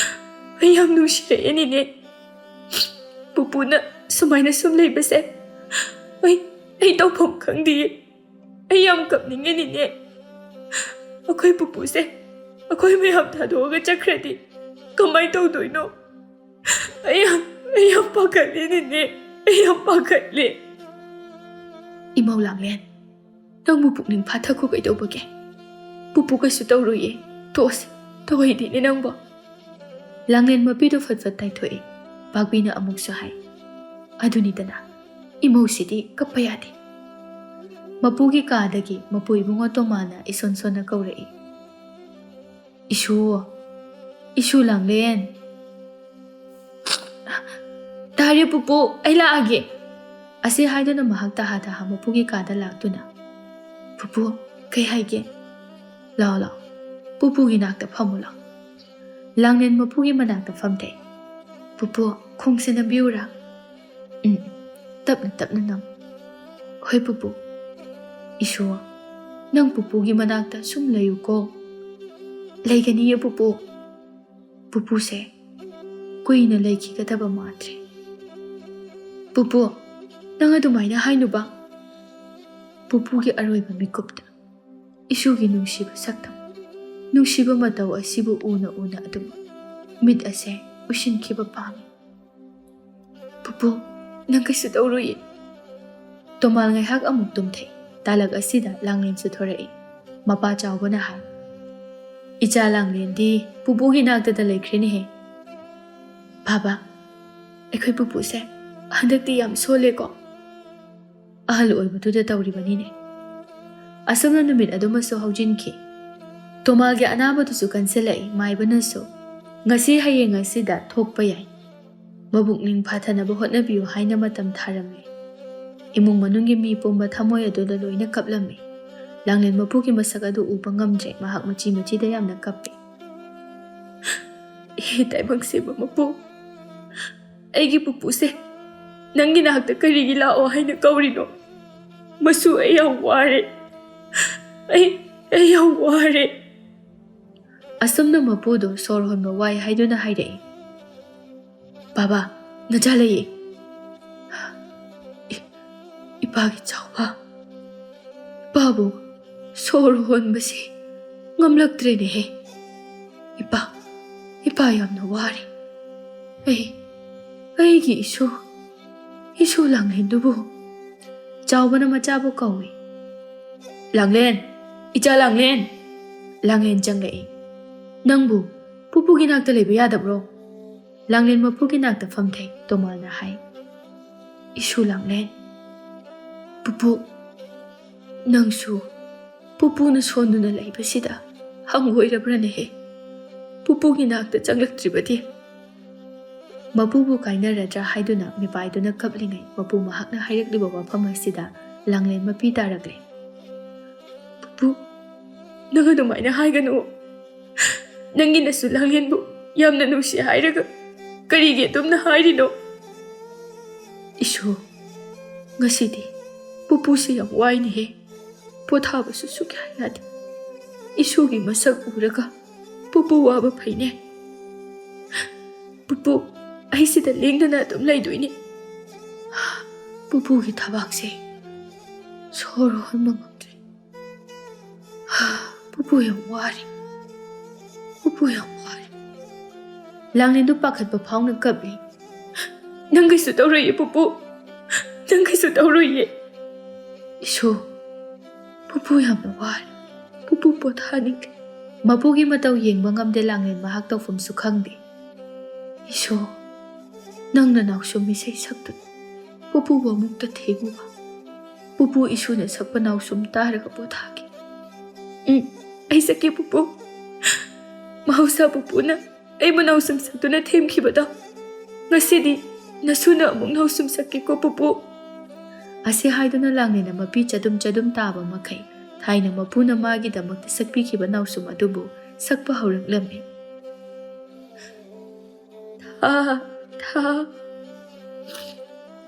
ꯑꯩ ꯌꯥꯝ ꯅꯨꯡꯁꯤꯔꯛꯑꯦꯅꯤꯅꯦ꯫ ꯄꯨꯄꯨꯅ ꯁꯨꯃꯥꯏꯅ ꯁꯨꯝ ꯂꯩꯕꯁꯦ ꯑꯩ, ꯑꯩ ꯇꯧꯐꯝ ꯈꯪꯗꯤꯌꯦ꯫ ꯑꯩ ꯌꯥꯝ ꯀꯞꯅꯤꯡꯉꯦꯅꯤꯅꯦ꯫ ꯑꯩꯈꯣꯏ ꯄꯨꯄꯨꯁꯦ ꯑꯩꯈꯣꯏ ꯃꯌꯥꯝ ꯊꯥꯗꯣꯛꯑꯒ ꯆꯠꯈ꯭ꯔꯗꯤ ꯀꯃꯥꯏꯅ ꯇꯧꯗꯣꯏꯅꯣ? ꯑꯩ ꯌꯥꯝ, ꯑꯩ ꯌꯥꯝ ꯄꯥꯈꯠꯂꯦꯅꯤꯅꯦ꯫ ꯑꯩ ꯌꯥꯝ ꯄꯥꯈꯠꯂꯦ꯫" "ꯏꯃꯧ ꯂꯥꯡꯂꯦꯟ, ꯅꯪꯕꯨ ꯄꯨꯛꯅꯤꯡ ꯐꯥꯊꯈꯣ, ꯀꯩꯗꯧꯕꯒꯦ? ꯄꯨꯄꯨ ꯀꯩꯁꯨ ꯇꯧꯔꯣꯏꯌꯦ꯫ ꯇꯣꯛꯑꯁꯤ, ꯇꯧꯍꯩꯗꯦꯅꯦ ꯅꯪꯕꯣ꯫" ꯂꯥꯡꯂꯦꯟ ꯃꯄꯤꯗꯨ ꯐꯠ ꯐꯠ ꯇꯥꯏꯊꯣꯛꯏ꯫ ꯄꯥꯛꯄꯤꯅ ꯑꯃꯨꯛꯁꯨ ꯍꯥꯏ, "ꯑꯗꯨꯅꯤꯗꯅ, ꯏꯃꯧꯁꯤꯗꯤ ꯀꯞꯄ ꯌꯥꯗꯦ꯫" ꯃꯄꯨꯒꯤ ꯀꯥꯗꯒꯤ ꯃꯄꯨ ꯏꯕꯨꯡꯉꯣ ꯇꯣꯃꯥꯅ ꯏꯁꯣꯟ ꯁꯣꯟꯅ ꯀꯧꯔꯛꯏ, "ꯏꯁꯨ, ꯏꯁꯨ ꯂꯥꯡꯂꯦꯟ!" "ꯇꯥꯔꯦ ꯄꯨꯄꯨ, ꯑꯩ ꯂꯥꯛꯑꯒꯦ꯫" ꯑꯁꯤ ꯍꯥꯏꯗꯨꯅ ꯃꯍꯥꯛ ꯇꯍꯥ ꯇꯍꯥ ꯃꯄꯨꯒꯤ ꯀꯥꯗ ꯂꯥꯛꯇꯨꯅ, "ꯄꯨꯄꯨ, ꯀꯩ ꯍꯥꯏꯒꯦ? ꯂꯥꯛꯑꯣ, ꯂꯥꯛꯑꯣ, ꯄꯨꯄꯨꯒꯤ ꯅꯥꯛꯇ ꯐꯝꯃꯨ ꯂꯥꯛꯑꯣ꯫" ꯂꯥꯡꯂꯦꯟ ꯃꯄꯨꯒꯤ ꯃꯅꯥꯛꯇ ꯐꯝꯊꯩ꯫ "ꯄꯨꯄꯨ, ꯈꯣꯡꯁꯦ ꯅꯝꯕꯤꯌꯨꯔꯥ?" "ꯎꯝ, ꯇꯞꯅ ꯇꯞꯅ ꯅꯝ꯫" "ꯍꯣꯏ ꯄꯨꯄꯨ꯫" "ꯏꯁꯨ, ꯅꯪ ꯄꯨꯄꯨꯒꯤ ꯃꯅꯥꯛꯇ ꯁꯨꯝ ꯂꯩꯌꯨꯀꯣ꯫" "ꯂꯩꯒꯅꯤꯌꯦ ꯄꯨꯄꯨ꯫" "ꯄꯨꯄꯨꯁꯦ ꯀꯨꯏꯅ ꯂꯩꯈꯤꯒꯗꯕ ꯃꯥꯟꯗ꯭ꯔꯦ꯫" "ꯄꯨꯄꯨ, ꯅꯪ ꯑꯗꯨꯃꯥꯏꯅ ꯍꯥꯏꯅꯨꯕ꯫" ꯄꯨꯄꯨꯒꯤ ꯑꯔꯣꯏꯕ ꯃꯤꯀꯨꯞꯇ ꯏꯁꯨꯒꯤ ꯅꯨꯡꯁꯤꯕ ꯁꯛꯇꯝ꯫ ꯅꯨꯡꯁꯤꯕ ꯃꯇꯧ ꯑꯁꯤꯕꯨ ꯎꯅ ꯎꯅ ꯑꯗꯨꯝ ꯃꯤꯠ ꯑꯁꯦ ꯎꯏꯁꯤꯟꯈꯤꯕ ꯄꯥꯝꯃꯤ꯫ "ꯄꯨꯄꯨ, ꯅꯪ ꯀꯩꯁꯨ ꯇꯧꯔꯣꯏꯌꯦ?" ꯇꯣꯃꯥꯜ ꯉꯥꯏꯍꯥꯛ ꯑꯃꯨꯛ ꯇꯨꯝꯊꯩ꯫ ꯇꯥꯂꯛ ꯑꯁꯤꯗ ꯂꯥꯡꯂꯦꯟꯁꯨ ꯊꯣꯔꯛꯏ꯫ ꯃꯄꯥ ꯆꯥꯎꯕꯅ ꯍꯥꯏ, "ꯏꯆꯥ ꯂꯥꯡꯂꯦꯟꯗꯤ ꯄꯨꯄꯨꯒꯤ ꯅꯥꯛꯇꯗ ꯂꯩꯈ꯭ꯔꯦꯅꯦꯍꯦ꯫ ꯕꯥꯕꯥ, ꯑꯩꯈꯣꯏ ꯄꯨꯄꯨꯁꯦ ꯍꯟꯗꯛꯇꯤ ꯌꯥꯝ ꯁꯣꯜꯂꯦꯀꯣ꯫ ꯑꯍꯜ ꯑꯣꯏꯕꯗꯨꯗ ꯇꯧꯔꯤꯕꯅꯤꯅꯦ꯫" ꯑꯁꯨꯝꯅ ꯅꯨꯃꯤꯠ ꯑꯗꯨꯃꯁꯨ ꯍꯧꯖꯤꯟꯈꯤ꯫ ꯇꯣꯃꯥꯜꯒꯤ ꯑꯅꯥꯕꯗꯨꯁꯨ ꯀꯟꯁꯤꯜꯂꯛꯏ꯫ ꯃꯥꯏꯕꯅꯁꯨ ꯉꯁꯤ ꯍꯌꯦꯡ ꯑꯁꯤꯗ ꯊꯣꯛꯄ ꯌꯥꯏ, ꯃꯕꯨꯛꯅꯤꯡ ꯐꯥꯊꯅꯕ ꯍꯣꯠꯅꯕꯤꯌꯨ ꯍꯥꯏꯅ ꯃꯇꯝ ꯊꯥꯔꯝꯃꯤ꯫ ꯏꯃꯨꯡ ꯃꯅꯨꯡꯒꯤ ꯃꯤ ꯄꯨꯝꯕ ꯊꯃꯣꯏ ꯑꯗꯨꯗ ꯂꯣꯏꯅ ꯀꯞꯂꯝꯃꯤ꯫ ꯂꯥꯡꯂꯦꯟ ꯃꯄꯨꯒꯤ ꯃꯁꯛ ꯑꯗꯨ ꯎꯕ ꯉꯝꯗ꯭ꯔꯦ꯫ ꯃꯍꯥꯛ ꯃꯆꯤ ꯃꯆꯤꯗ ꯌꯥꯝꯅ ꯀꯞꯄꯤ꯫ "ꯍꯦ ꯇꯥꯏꯕꯪ ꯁꯦꯝꯕ ꯃꯄꯨ, ꯑꯩꯒꯤ ꯄꯨꯄꯨꯁꯦ ꯅꯪꯒꯤ ꯅꯥꯛꯇ ꯀꯔꯤꯒꯤ ꯂꯥꯛꯑꯣ ꯍꯥꯏꯅ ꯀꯧꯔꯤꯅꯣ? ꯃꯁꯨ, ꯑꯩ ꯌꯥꯝ ꯋꯥꯔꯦ꯫ ꯑꯩ, ꯑꯩ ꯌꯥꯝ ꯋꯥꯔꯦ꯫" ꯑꯁꯨꯝꯅ ꯃꯄꯨꯗꯨ ꯁꯣꯔ ꯍꯣꯟꯕ ꯋꯥꯏ ꯍꯥꯏꯗꯨꯅ ꯍꯥꯏꯔꯛꯏ꯫ "ꯕꯥꯕꯥ, ꯅꯆꯥ ꯂꯩꯌꯦ꯫ ꯏ-, ꯏꯄꯥꯒꯤ ꯆꯥꯎꯕ, ꯏꯄꯥꯕꯨ ꯁꯣꯔ ꯍꯣꯟꯕꯁꯤ ꯉꯝꯂꯛꯇ꯭ꯔꯦꯅꯦꯍꯦ꯫ ꯏꯄꯥ, ꯏꯄꯥ ꯌꯥꯝꯅ ꯋꯥꯔꯦ꯫ ꯑꯩ, ꯑꯩꯒꯤ ꯏꯁꯨ, ꯏꯁꯨ ꯂꯥꯡꯂꯦꯟꯗꯨꯕꯨ꯫" ꯆꯥꯎꯕꯅ ꯃꯆꯥꯕꯨ ꯀꯧꯏ꯫ "ꯂꯥꯡꯂꯦꯟ, ꯏꯆꯥ ꯂꯥꯡꯂꯦꯟ!" ꯂꯥꯡꯂꯦꯟ ꯆꯪꯂꯛꯏ꯫ "ꯅꯪꯕꯨ ꯄꯨꯄꯨꯒꯤ ꯅꯥꯛꯇ ꯂꯩꯕ ꯌꯥꯗꯕ꯭ꯔꯣ?" ꯂꯥꯡꯂꯦꯟ ꯃꯄꯨꯒꯤ ꯅꯥꯛꯇ ꯐꯝꯊꯩ꯫ ꯇꯣꯃꯥꯜꯅ ꯍꯥꯏ, "ꯏꯁꯨ ꯂꯥꯡꯂꯦꯟ, ꯄꯨꯄꯨ, ꯅꯪꯁꯨ ꯄꯨꯄꯨꯅ ꯁꯣꯟꯗꯨꯅ ꯂꯩꯕꯁꯤꯗ ꯍꯪꯒꯣꯏꯔꯕ꯭ꯔꯅꯦꯍꯦ? ꯄꯨꯄꯨꯒꯤ ꯅꯥꯛꯇ ꯆꯪꯂꯛꯇ꯭ꯔꯤꯕꯗꯤ?" ꯃꯄꯨꯕꯨ ꯀꯥꯏꯅꯔꯗ꯭ꯔꯥ ꯍꯥꯏꯗꯨꯅ ꯃꯤꯄꯥꯏꯗꯨꯅ ꯀꯞꯂꯤꯉꯩ, ꯃꯄꯨ ꯃꯍꯥꯛꯅ ꯍꯥꯏꯔꯛꯂꯤꯕ ꯋꯥꯐꯝ ꯑꯁꯤꯗ ꯂꯥꯡꯂꯦꯟ ꯃꯄꯤ ꯇꯥꯔꯛꯂꯦ꯫ "ꯄꯨꯄꯨ, ꯅꯪ ꯑꯗꯨꯃꯥꯏꯅ ꯍꯥꯏꯒꯅꯨ꯫ ꯅꯪꯒꯤ ꯅꯁꯨ ꯂꯥꯡꯂꯦꯟꯕꯨ ꯌꯥꯝꯅ ꯅꯨꯡꯁꯤ ꯍꯥꯏꯔꯒ ꯀꯔꯤꯒꯤ ꯑꯗꯨꯝꯅ ꯍꯥꯏꯔꯤꯅꯣ?" "ꯏꯁꯨ, ꯉꯁꯤꯗꯤ ꯄꯨꯄꯨꯁꯤ ꯌꯥꯝ ꯋꯥꯏꯅꯦꯍꯦ꯫ ꯄꯣꯊꯥꯕꯁꯨ ꯁꯨꯛꯌꯥ ꯌꯥꯗꯦ꯫ ꯏꯁꯨꯒꯤ ꯃꯁꯛ ꯎꯔꯒ ꯄꯨꯄꯨ ꯋꯥꯕ ꯐꯩꯅꯦ꯫ ꯄꯨꯄꯨ, ꯑꯩ ꯁꯤꯗ ꯂꯦꯡꯗꯅ ꯑꯗꯨꯝ ꯂꯩꯗꯣꯏꯅꯦ꯫ ꯄꯨꯄꯨꯒꯤ ꯊꯕꯥꯛꯁꯦ ꯁꯣꯔ ꯍꯣꯟꯕ ꯉꯝꯗ꯭ꯔꯦ꯫ ꯄꯨꯄꯨ ꯌꯥꯝ ꯋꯥꯔꯦ꯫" ꯄꯨꯄꯨ ꯌꯥꯝ ꯋꯥꯔꯦ꯫ ꯂꯥꯡꯂꯦꯟꯗꯨ ꯄꯥꯈꯠꯄ ꯐꯥꯎꯅ ꯀꯞꯂꯤ꯫ "ꯅꯪ ꯀꯩꯁꯨ ꯇꯧꯔꯣꯏꯌꯦ ꯄꯨꯄꯨ, ꯅꯪ ꯀꯩꯁꯨ ꯇꯧꯔꯣꯏꯌꯦ꯫ ꯏꯁꯣ, ꯄꯨꯄꯨ ꯌꯥꯝꯅ ꯋꯥꯔꯦ, ꯄꯨꯄꯨ ꯄꯣꯊꯥꯅꯤꯡꯉꯦ꯫" ꯃꯄꯨꯒꯤ ꯃꯇꯧ ꯌꯦꯡꯕ ꯉꯝꯗꯦ ꯂꯥꯡꯂꯦꯟ, ꯃꯍꯥꯛ ꯇꯧꯐꯝꯁꯨ ꯈꯪꯗꯦ꯫ "ꯏꯁꯣ, ꯅꯪꯅ ꯅꯥꯎꯁꯨꯝ ꯏꯁꯩ ꯁꯛꯇꯨꯅ ꯄꯨꯄꯨꯕꯨ ꯑꯃꯨꯛꯇ ꯊꯦꯡꯉꯨꯕ꯫ ꯄꯨꯄꯨ ꯏꯁꯨꯅ ꯁꯛꯄ ꯅꯥꯎꯁꯨꯝ ꯇꯥꯔꯒ ꯄꯣꯊꯥꯒꯦ꯫ ꯎꯝ, ꯑꯩ ꯁꯛꯀꯦ ꯄꯨꯄꯨ꯫ ꯃꯍꯧꯁꯥ ꯄꯨꯄꯨꯅ ꯑꯩꯕꯨ ꯅꯥꯎꯁꯨꯝ ꯁꯛꯇꯨꯅ ꯊꯦꯝꯈꯤꯕꯗꯣ, ꯉꯁꯤꯗꯤ ꯅꯁꯨꯅ ꯑꯃꯨꯛ ꯅꯥꯎꯁꯨꯝ ꯁꯛꯀꯦꯀꯣ ꯄꯨꯄꯨ꯫" ꯑꯁꯤ ꯍꯥꯏꯗꯨꯅ ꯂꯥꯡꯂꯦꯟꯅ ꯃꯄꯤ ꯆꯗꯨꯝ ꯆꯗꯨꯝ ꯇꯥꯕ ꯃꯈꯩ ꯊꯥꯏꯅ ꯃꯄꯨꯅ ꯃꯥꯒꯤꯗꯃꯛꯇ ꯁꯛꯄꯤꯈꯤꯕ ꯅꯥꯎꯁꯨꯝ ꯑꯗꯨꯕꯨ ꯁꯛꯄ ꯍꯧꯔꯛꯂꯝꯃꯤ꯫ "ꯊꯥ, ꯊꯥ,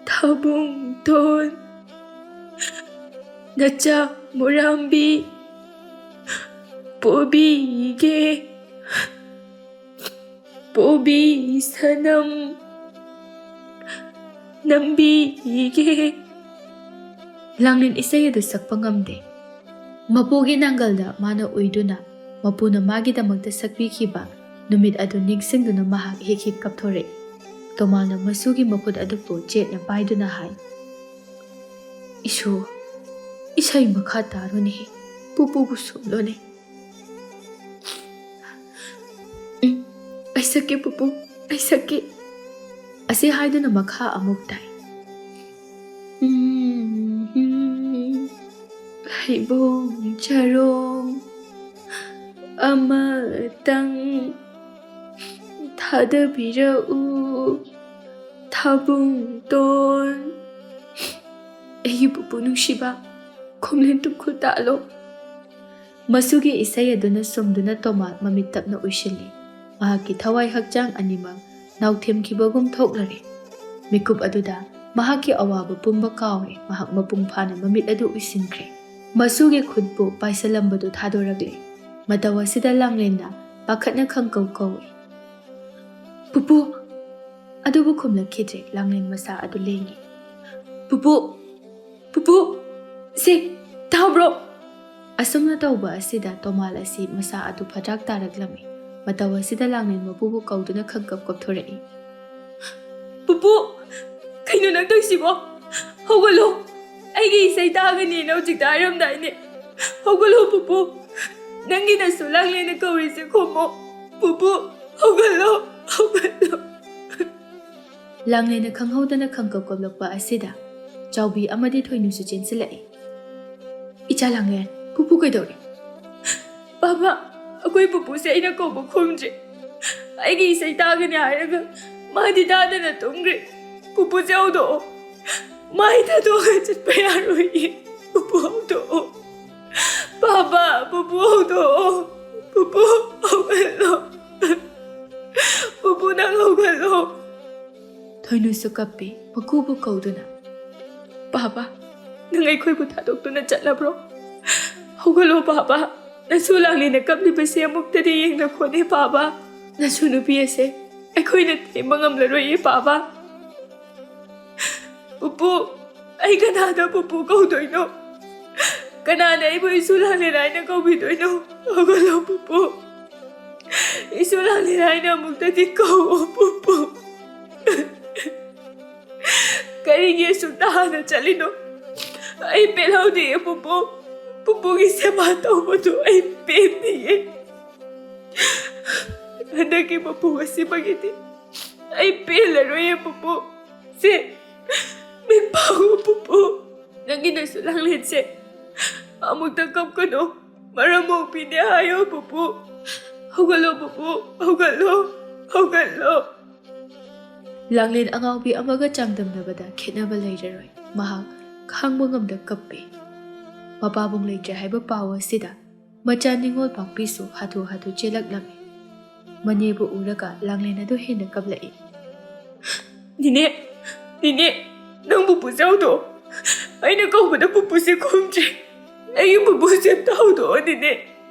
ꯊꯥꯕꯨꯡꯇꯣꯟ, ꯅꯆꯥ ꯃꯨꯔꯥꯝꯕꯤ ꯄꯣꯕꯤꯒꯦ, ꯄꯣꯕꯤ ꯁꯅꯝ ꯅꯝꯕꯤꯒꯦ꯫" ꯂꯥꯡꯂꯦꯟ ꯏꯁꯩ ꯑꯗꯨ ꯁꯛꯄ ꯉꯝꯗꯦ꯫ ꯃꯄꯨꯒꯤ ꯅꯥꯡꯒꯜꯗ ꯃꯥꯅ ꯎꯏꯗꯨꯅ ꯃꯄꯨꯅ ꯃꯥꯒꯤꯗꯃꯛꯇ ꯁꯛꯄꯤꯈꯤꯕ ꯅꯨꯃꯤꯠ ꯑꯗꯨ ꯅꯤꯡꯁꯤꯡꯗꯨꯅ ꯃꯍꯥꯛ ꯍꯤꯛ ꯍꯤꯛ ꯀꯞꯊꯣꯔꯛꯏ꯫ ꯇꯣꯃꯥꯅ ꯃꯁꯨꯒꯤ ꯃꯈꯨꯠ ꯑꯗꯨꯕꯨ ꯆꯦꯠꯅ ꯄꯥꯏꯗꯨꯅ ꯍꯥꯏ, "ꯏꯁꯨ, ꯏꯁꯩ ꯃꯈꯥ ꯇꯥꯔꯣꯅꯦ, ꯄꯨꯄꯨꯕꯨ ꯁꯨꯝꯂꯣꯅꯦ꯫" "ꯎꯝ, ꯑꯩ ꯁꯛꯀꯦ ꯄꯨꯄꯨ, ꯑꯩ ꯁꯛꯀꯦ꯫" ꯑꯁꯤ ꯍꯥꯏꯗꯨꯅ ꯃꯈꯥ ꯑꯃꯨꯛ ꯇꯥꯏ꯫ "ꯎꯝ, ꯍꯩꯕꯣꯡ ꯆꯔꯣꯡ ꯑꯃꯇꯪ ꯊꯥꯗꯕꯤꯔꯛꯎ ꯊꯥꯕꯨꯡꯇꯣꯟ꯫" "ꯑꯩꯒꯤ ꯄꯨꯄꯨ ꯅꯨꯡꯁꯤꯕ, ꯈꯣꯝꯂꯦꯟ ꯇꯨꯝꯈꯨꯜ ꯇꯥꯛꯂꯣ꯫" ꯃꯁꯨꯒꯤ ꯏꯁꯩ ꯑꯗꯨꯅ ꯁꯨꯝꯗꯨꯅ ꯇꯣꯃꯥ ꯃꯃꯤꯠ ꯇꯞꯅ ꯎꯏꯁꯤꯜꯂꯤ꯫ ꯃꯍꯥꯛꯀꯤ ꯊꯋꯥꯏ ꯍꯛꯆꯥꯡ ꯑꯅꯤꯃꯛ ꯅꯥꯎꯊꯦꯝꯈꯤꯕꯒꯨꯝ ꯊꯣꯛꯂꯔꯦ꯫ ꯃꯤꯀꯨꯞ ꯑꯗꯨꯗ ꯃꯍꯥꯛꯀꯤ ꯑꯋꯥꯕ ꯄꯨꯝꯕ ꯀꯥꯎꯔꯦ꯫ ꯃꯍꯥꯛ ꯃꯄꯨꯡ ꯐꯥꯅ ꯃꯃꯤꯠ ꯑꯗꯨ ꯎꯏꯁꯤꯟꯈ꯭ꯔꯦ꯫ ꯃꯁꯨꯒꯤ ꯈꯨꯠꯄꯨ ꯄꯥꯏꯁꯜꯂꯝꯕꯗꯨ ꯊꯥꯗꯣꯔꯛꯂꯦ꯫ ꯃꯇꯧ ꯑꯁꯤꯗ ꯂꯥꯡꯂꯦꯟꯅ ꯄꯥꯈꯠꯅ ꯈꯪꯀꯧ ꯀꯧꯏ, "ꯄꯨꯄꯨ!" ꯑꯗꯨꯕꯨ ꯈꯨꯝꯂꯛꯈꯤꯗ꯭ꯔꯦ꯫ ꯂꯥꯡꯂꯦꯟ ꯃꯁꯥ ꯑꯗꯨ ꯂꯦꯡꯉꯤ꯫ "ꯄꯨꯄꯨ! ꯄꯨꯄꯨ! ꯁꯦ, ꯇꯥꯕ꯭ꯔꯣ?" ꯑꯁꯨꯝꯅ ꯇꯧꯕ ꯑꯁꯤꯗ ꯇꯣꯃꯥꯜ ꯑꯁꯤ ꯃꯁꯥ ꯑꯗꯨ ꯐꯗ꯭ꯔꯥꯛ ꯇꯥꯔꯛꯂꯝꯃꯤ꯫ ꯃꯇꯧ ꯑꯁꯤꯗ ꯂꯥꯡꯂꯦꯟ ꯃꯄꯨꯕꯨ ꯀꯧꯗꯨꯅ ꯈꯪꯀꯞ ꯀꯞꯊꯣꯔꯛꯏ꯫ "ꯄꯨꯄꯨ, ꯀꯩꯅꯣ ꯅꯪ ꯇꯧꯔꯤꯁꯤꯕꯣ? ꯍꯧꯒꯠꯂꯣ꯫ ꯑꯩꯒꯤ ꯏꯁꯩ ꯇꯥꯒꯅꯤꯅ ꯍꯧꯖꯤꯛꯇ ꯍꯥꯏꯔꯝꯗꯥꯏꯅꯦ꯫ ꯍꯧꯒꯠꯂꯣ ꯄꯨꯄꯨ꯫ ꯅꯪꯒꯤ ꯅꯁꯨ ꯂꯥꯡꯂꯦꯟꯅ ꯀꯧꯔꯤꯁꯦ ꯈꯨꯝꯃꯣ꯫ ꯄꯨꯄꯨ, ꯍꯧꯒꯠꯂꯣ, ꯍꯧꯒꯠꯂꯣ꯫" ꯂꯥꯡꯂꯦꯟꯅ ꯈꯪꯍꯧꯗꯅ ꯈꯪꯀꯞ ꯀꯞꯂꯛꯄ ꯑꯁꯤꯗ ꯆꯥꯎꯕꯤ ꯑꯃꯗꯤ ꯊꯣꯏꯅꯨꯁꯨ ꯆꯦꯟꯁꯤꯜꯂꯛꯏ꯫ "ꯏꯆꯥ ꯂꯥꯡꯂꯦꯟ, ꯄꯨꯄꯨ ꯀꯩꯗꯧꯔꯦ?" "ꯄꯥꯕ, ꯑꯩꯈꯣꯏ ꯄꯨꯄꯨꯁꯦ ꯑꯩꯅ ꯀꯧꯕ ꯈꯨꯝꯗ꯭ꯔꯦ꯫ ꯑꯩꯒꯤ ꯏꯁꯩ ꯇꯥꯒꯅꯤ ꯍꯥꯏꯔꯒ ꯃꯥꯗꯤ ꯇꯥꯗꯅ ꯇꯨꯝꯈ꯭ꯔꯦ꯫ ꯄꯨꯄꯨꯁꯦ ꯍꯧꯗꯣꯛꯑꯣ꯫ ꯃꯥꯏ ꯊꯥꯗꯣꯛꯑꯒ ꯆꯠꯄ ꯌꯥꯔꯣꯏꯌꯦ꯫ ꯄꯨꯄꯨ ꯍꯧꯗꯣꯛꯑꯣ꯫ ꯄꯥꯕ, ꯄꯨꯄꯨ ꯍꯧꯗꯣꯛꯑꯣ꯫ ꯄꯨꯄꯨ ꯍꯧꯒꯠꯂꯣ꯫ ꯄꯨꯄꯨ ꯅꯪ ꯍꯧꯒꯠꯂꯣ꯫" ꯊꯣꯏꯅꯨꯁꯨ ꯀꯞꯄꯤ, ꯃꯀꯨꯕꯨ ꯀꯧꯗꯨꯅ꯫ "ꯄꯥꯕ, ꯅꯪ ꯑꯩꯈꯣꯏꯕꯨ ꯊꯥꯗꯣꯛꯇꯨꯅ ꯆꯠꯂꯕ꯭ꯔꯣ? ꯍꯧꯒꯠꯂꯣ ꯄꯥꯕ, ꯅꯁꯨ ꯂꯥꯡꯂꯦꯟꯅ ꯀꯞꯂꯤꯕꯁꯦ ꯑꯃꯨꯛꯇꯗꯤ ꯌꯦꯡꯅꯈꯣꯅꯦ ꯄꯥꯕ꯫ ꯅꯁꯨ ꯅꯨꯄꯤ ꯑꯁꯦ ꯑꯩꯈꯣꯏꯅ ꯊꯦꯝꯕ ꯉꯝꯂꯔꯣꯏꯌꯦ ꯄꯥꯕ꯫" "ꯄꯨꯄꯨ, ꯑꯩ ꯀꯅꯥꯗ ꯄꯨꯄꯨ ꯀꯧꯗꯣꯏꯅꯣ? ꯀꯅꯥꯅ ꯑꯩꯕꯨ ꯏꯁꯨ ꯂꯥꯡꯂꯦꯟ ꯍꯥꯏꯅ ꯀꯧꯕꯤꯗꯣꯏꯅꯣ? ꯍꯧꯒꯠꯂꯣ ꯄꯨꯄꯨ꯫ ꯏꯁꯨ ꯂꯥꯡꯂꯦꯟ ꯍꯥꯏꯅ ꯑꯃꯨꯛꯇꯗꯤ ꯀꯧꯑꯣ ꯄꯨꯄꯨ꯫ ꯀꯔꯤꯒꯤ ꯑꯁꯨꯛ ꯇꯥꯅ ꯆꯠꯂꯤꯅꯣ? ꯑꯩ ꯄꯦꯜꯍꯧꯗꯦ ꯄꯨꯄꯨ꯫ ꯄꯨꯄꯨꯒꯤ ꯁꯦꯕꯥ ꯇꯧꯕꯗꯨ ꯑꯩ ꯄꯦꯟꯗꯤꯌꯦ꯫ ꯍꯟꯗꯛꯀꯤ ꯄꯨꯄꯨ ꯑꯁꯤꯃꯒꯤꯗꯤ ꯑꯩ ꯄꯦꯜꯂꯔꯣꯏꯌꯦ ꯄꯨꯄꯨ꯫ ꯁꯦ, ꯃꯤꯠ ꯄꯥꯡꯉꯨ ꯄꯨꯄꯨ꯫ ꯅꯪꯒꯤ ꯅꯁꯨ ꯂꯥꯡꯂꯦꯟꯁꯦ ꯑꯃꯨꯛꯇ ꯀꯞꯀꯅꯨ꯫ ꯃꯔꯝ ꯃꯣꯛꯄꯤꯅꯦ ꯍꯥꯏꯌꯣ ꯄꯨꯄꯨ꯫ ꯍꯧꯒꯠꯂꯣ ꯄꯨꯄꯨ, ꯍꯧꯒꯠꯂꯣ, ꯍꯧꯒꯠꯂꯣ꯫" ꯂꯥꯡꯂꯦꯟ ꯑꯉꯥꯎꯕꯤ ꯑꯃꯒ ꯆꯥꯡꯗꯝꯅꯕꯗ ꯈꯦꯠꯅꯕ ꯂꯩꯔꯔꯣꯏ꯫ ꯃꯍꯥꯛ ꯈꯥꯡꯕ ꯉꯝꯗ ꯀꯞꯄꯤ꯫ ꯃꯄꯥꯕꯨꯡ ꯂꯩꯇ꯭ꯔꯦ ꯍꯥꯏꯕ ꯄꯥꯎ ꯑꯁꯤꯗ ꯃꯆꯥ ꯅꯤꯡꯉꯣꯜ ꯄꯥꯛꯄꯤꯁꯨ ꯍꯥꯊꯨ ꯍꯥꯊꯨ ꯆꯦꯜꯂꯛꯂꯝꯃꯤ꯫ ꯃꯅꯦꯕꯨ ꯎꯔꯒ ꯂꯥꯡꯂꯦꯟ ꯑꯗꯨ ꯍꯦꯟꯅ ꯀꯞꯂꯛꯏ꯫ "ꯅꯦꯅꯦ, ꯅꯦꯅꯦ, ꯅꯪ ꯄꯨꯄꯨꯁꯦ ꯍꯧꯗꯣꯛꯑꯣ꯫ ꯑꯩꯅ ꯀꯧꯕꯗ ꯄꯨꯄꯨꯁꯦ ꯈꯨꯝꯗ꯭ꯔꯦ꯫ ꯑꯩꯒꯤ ꯄꯨꯄꯨꯁꯦ ꯑꯝꯇ ꯍꯧꯗꯣꯛꯑꯣ ꯅꯦꯅꯦ꯫"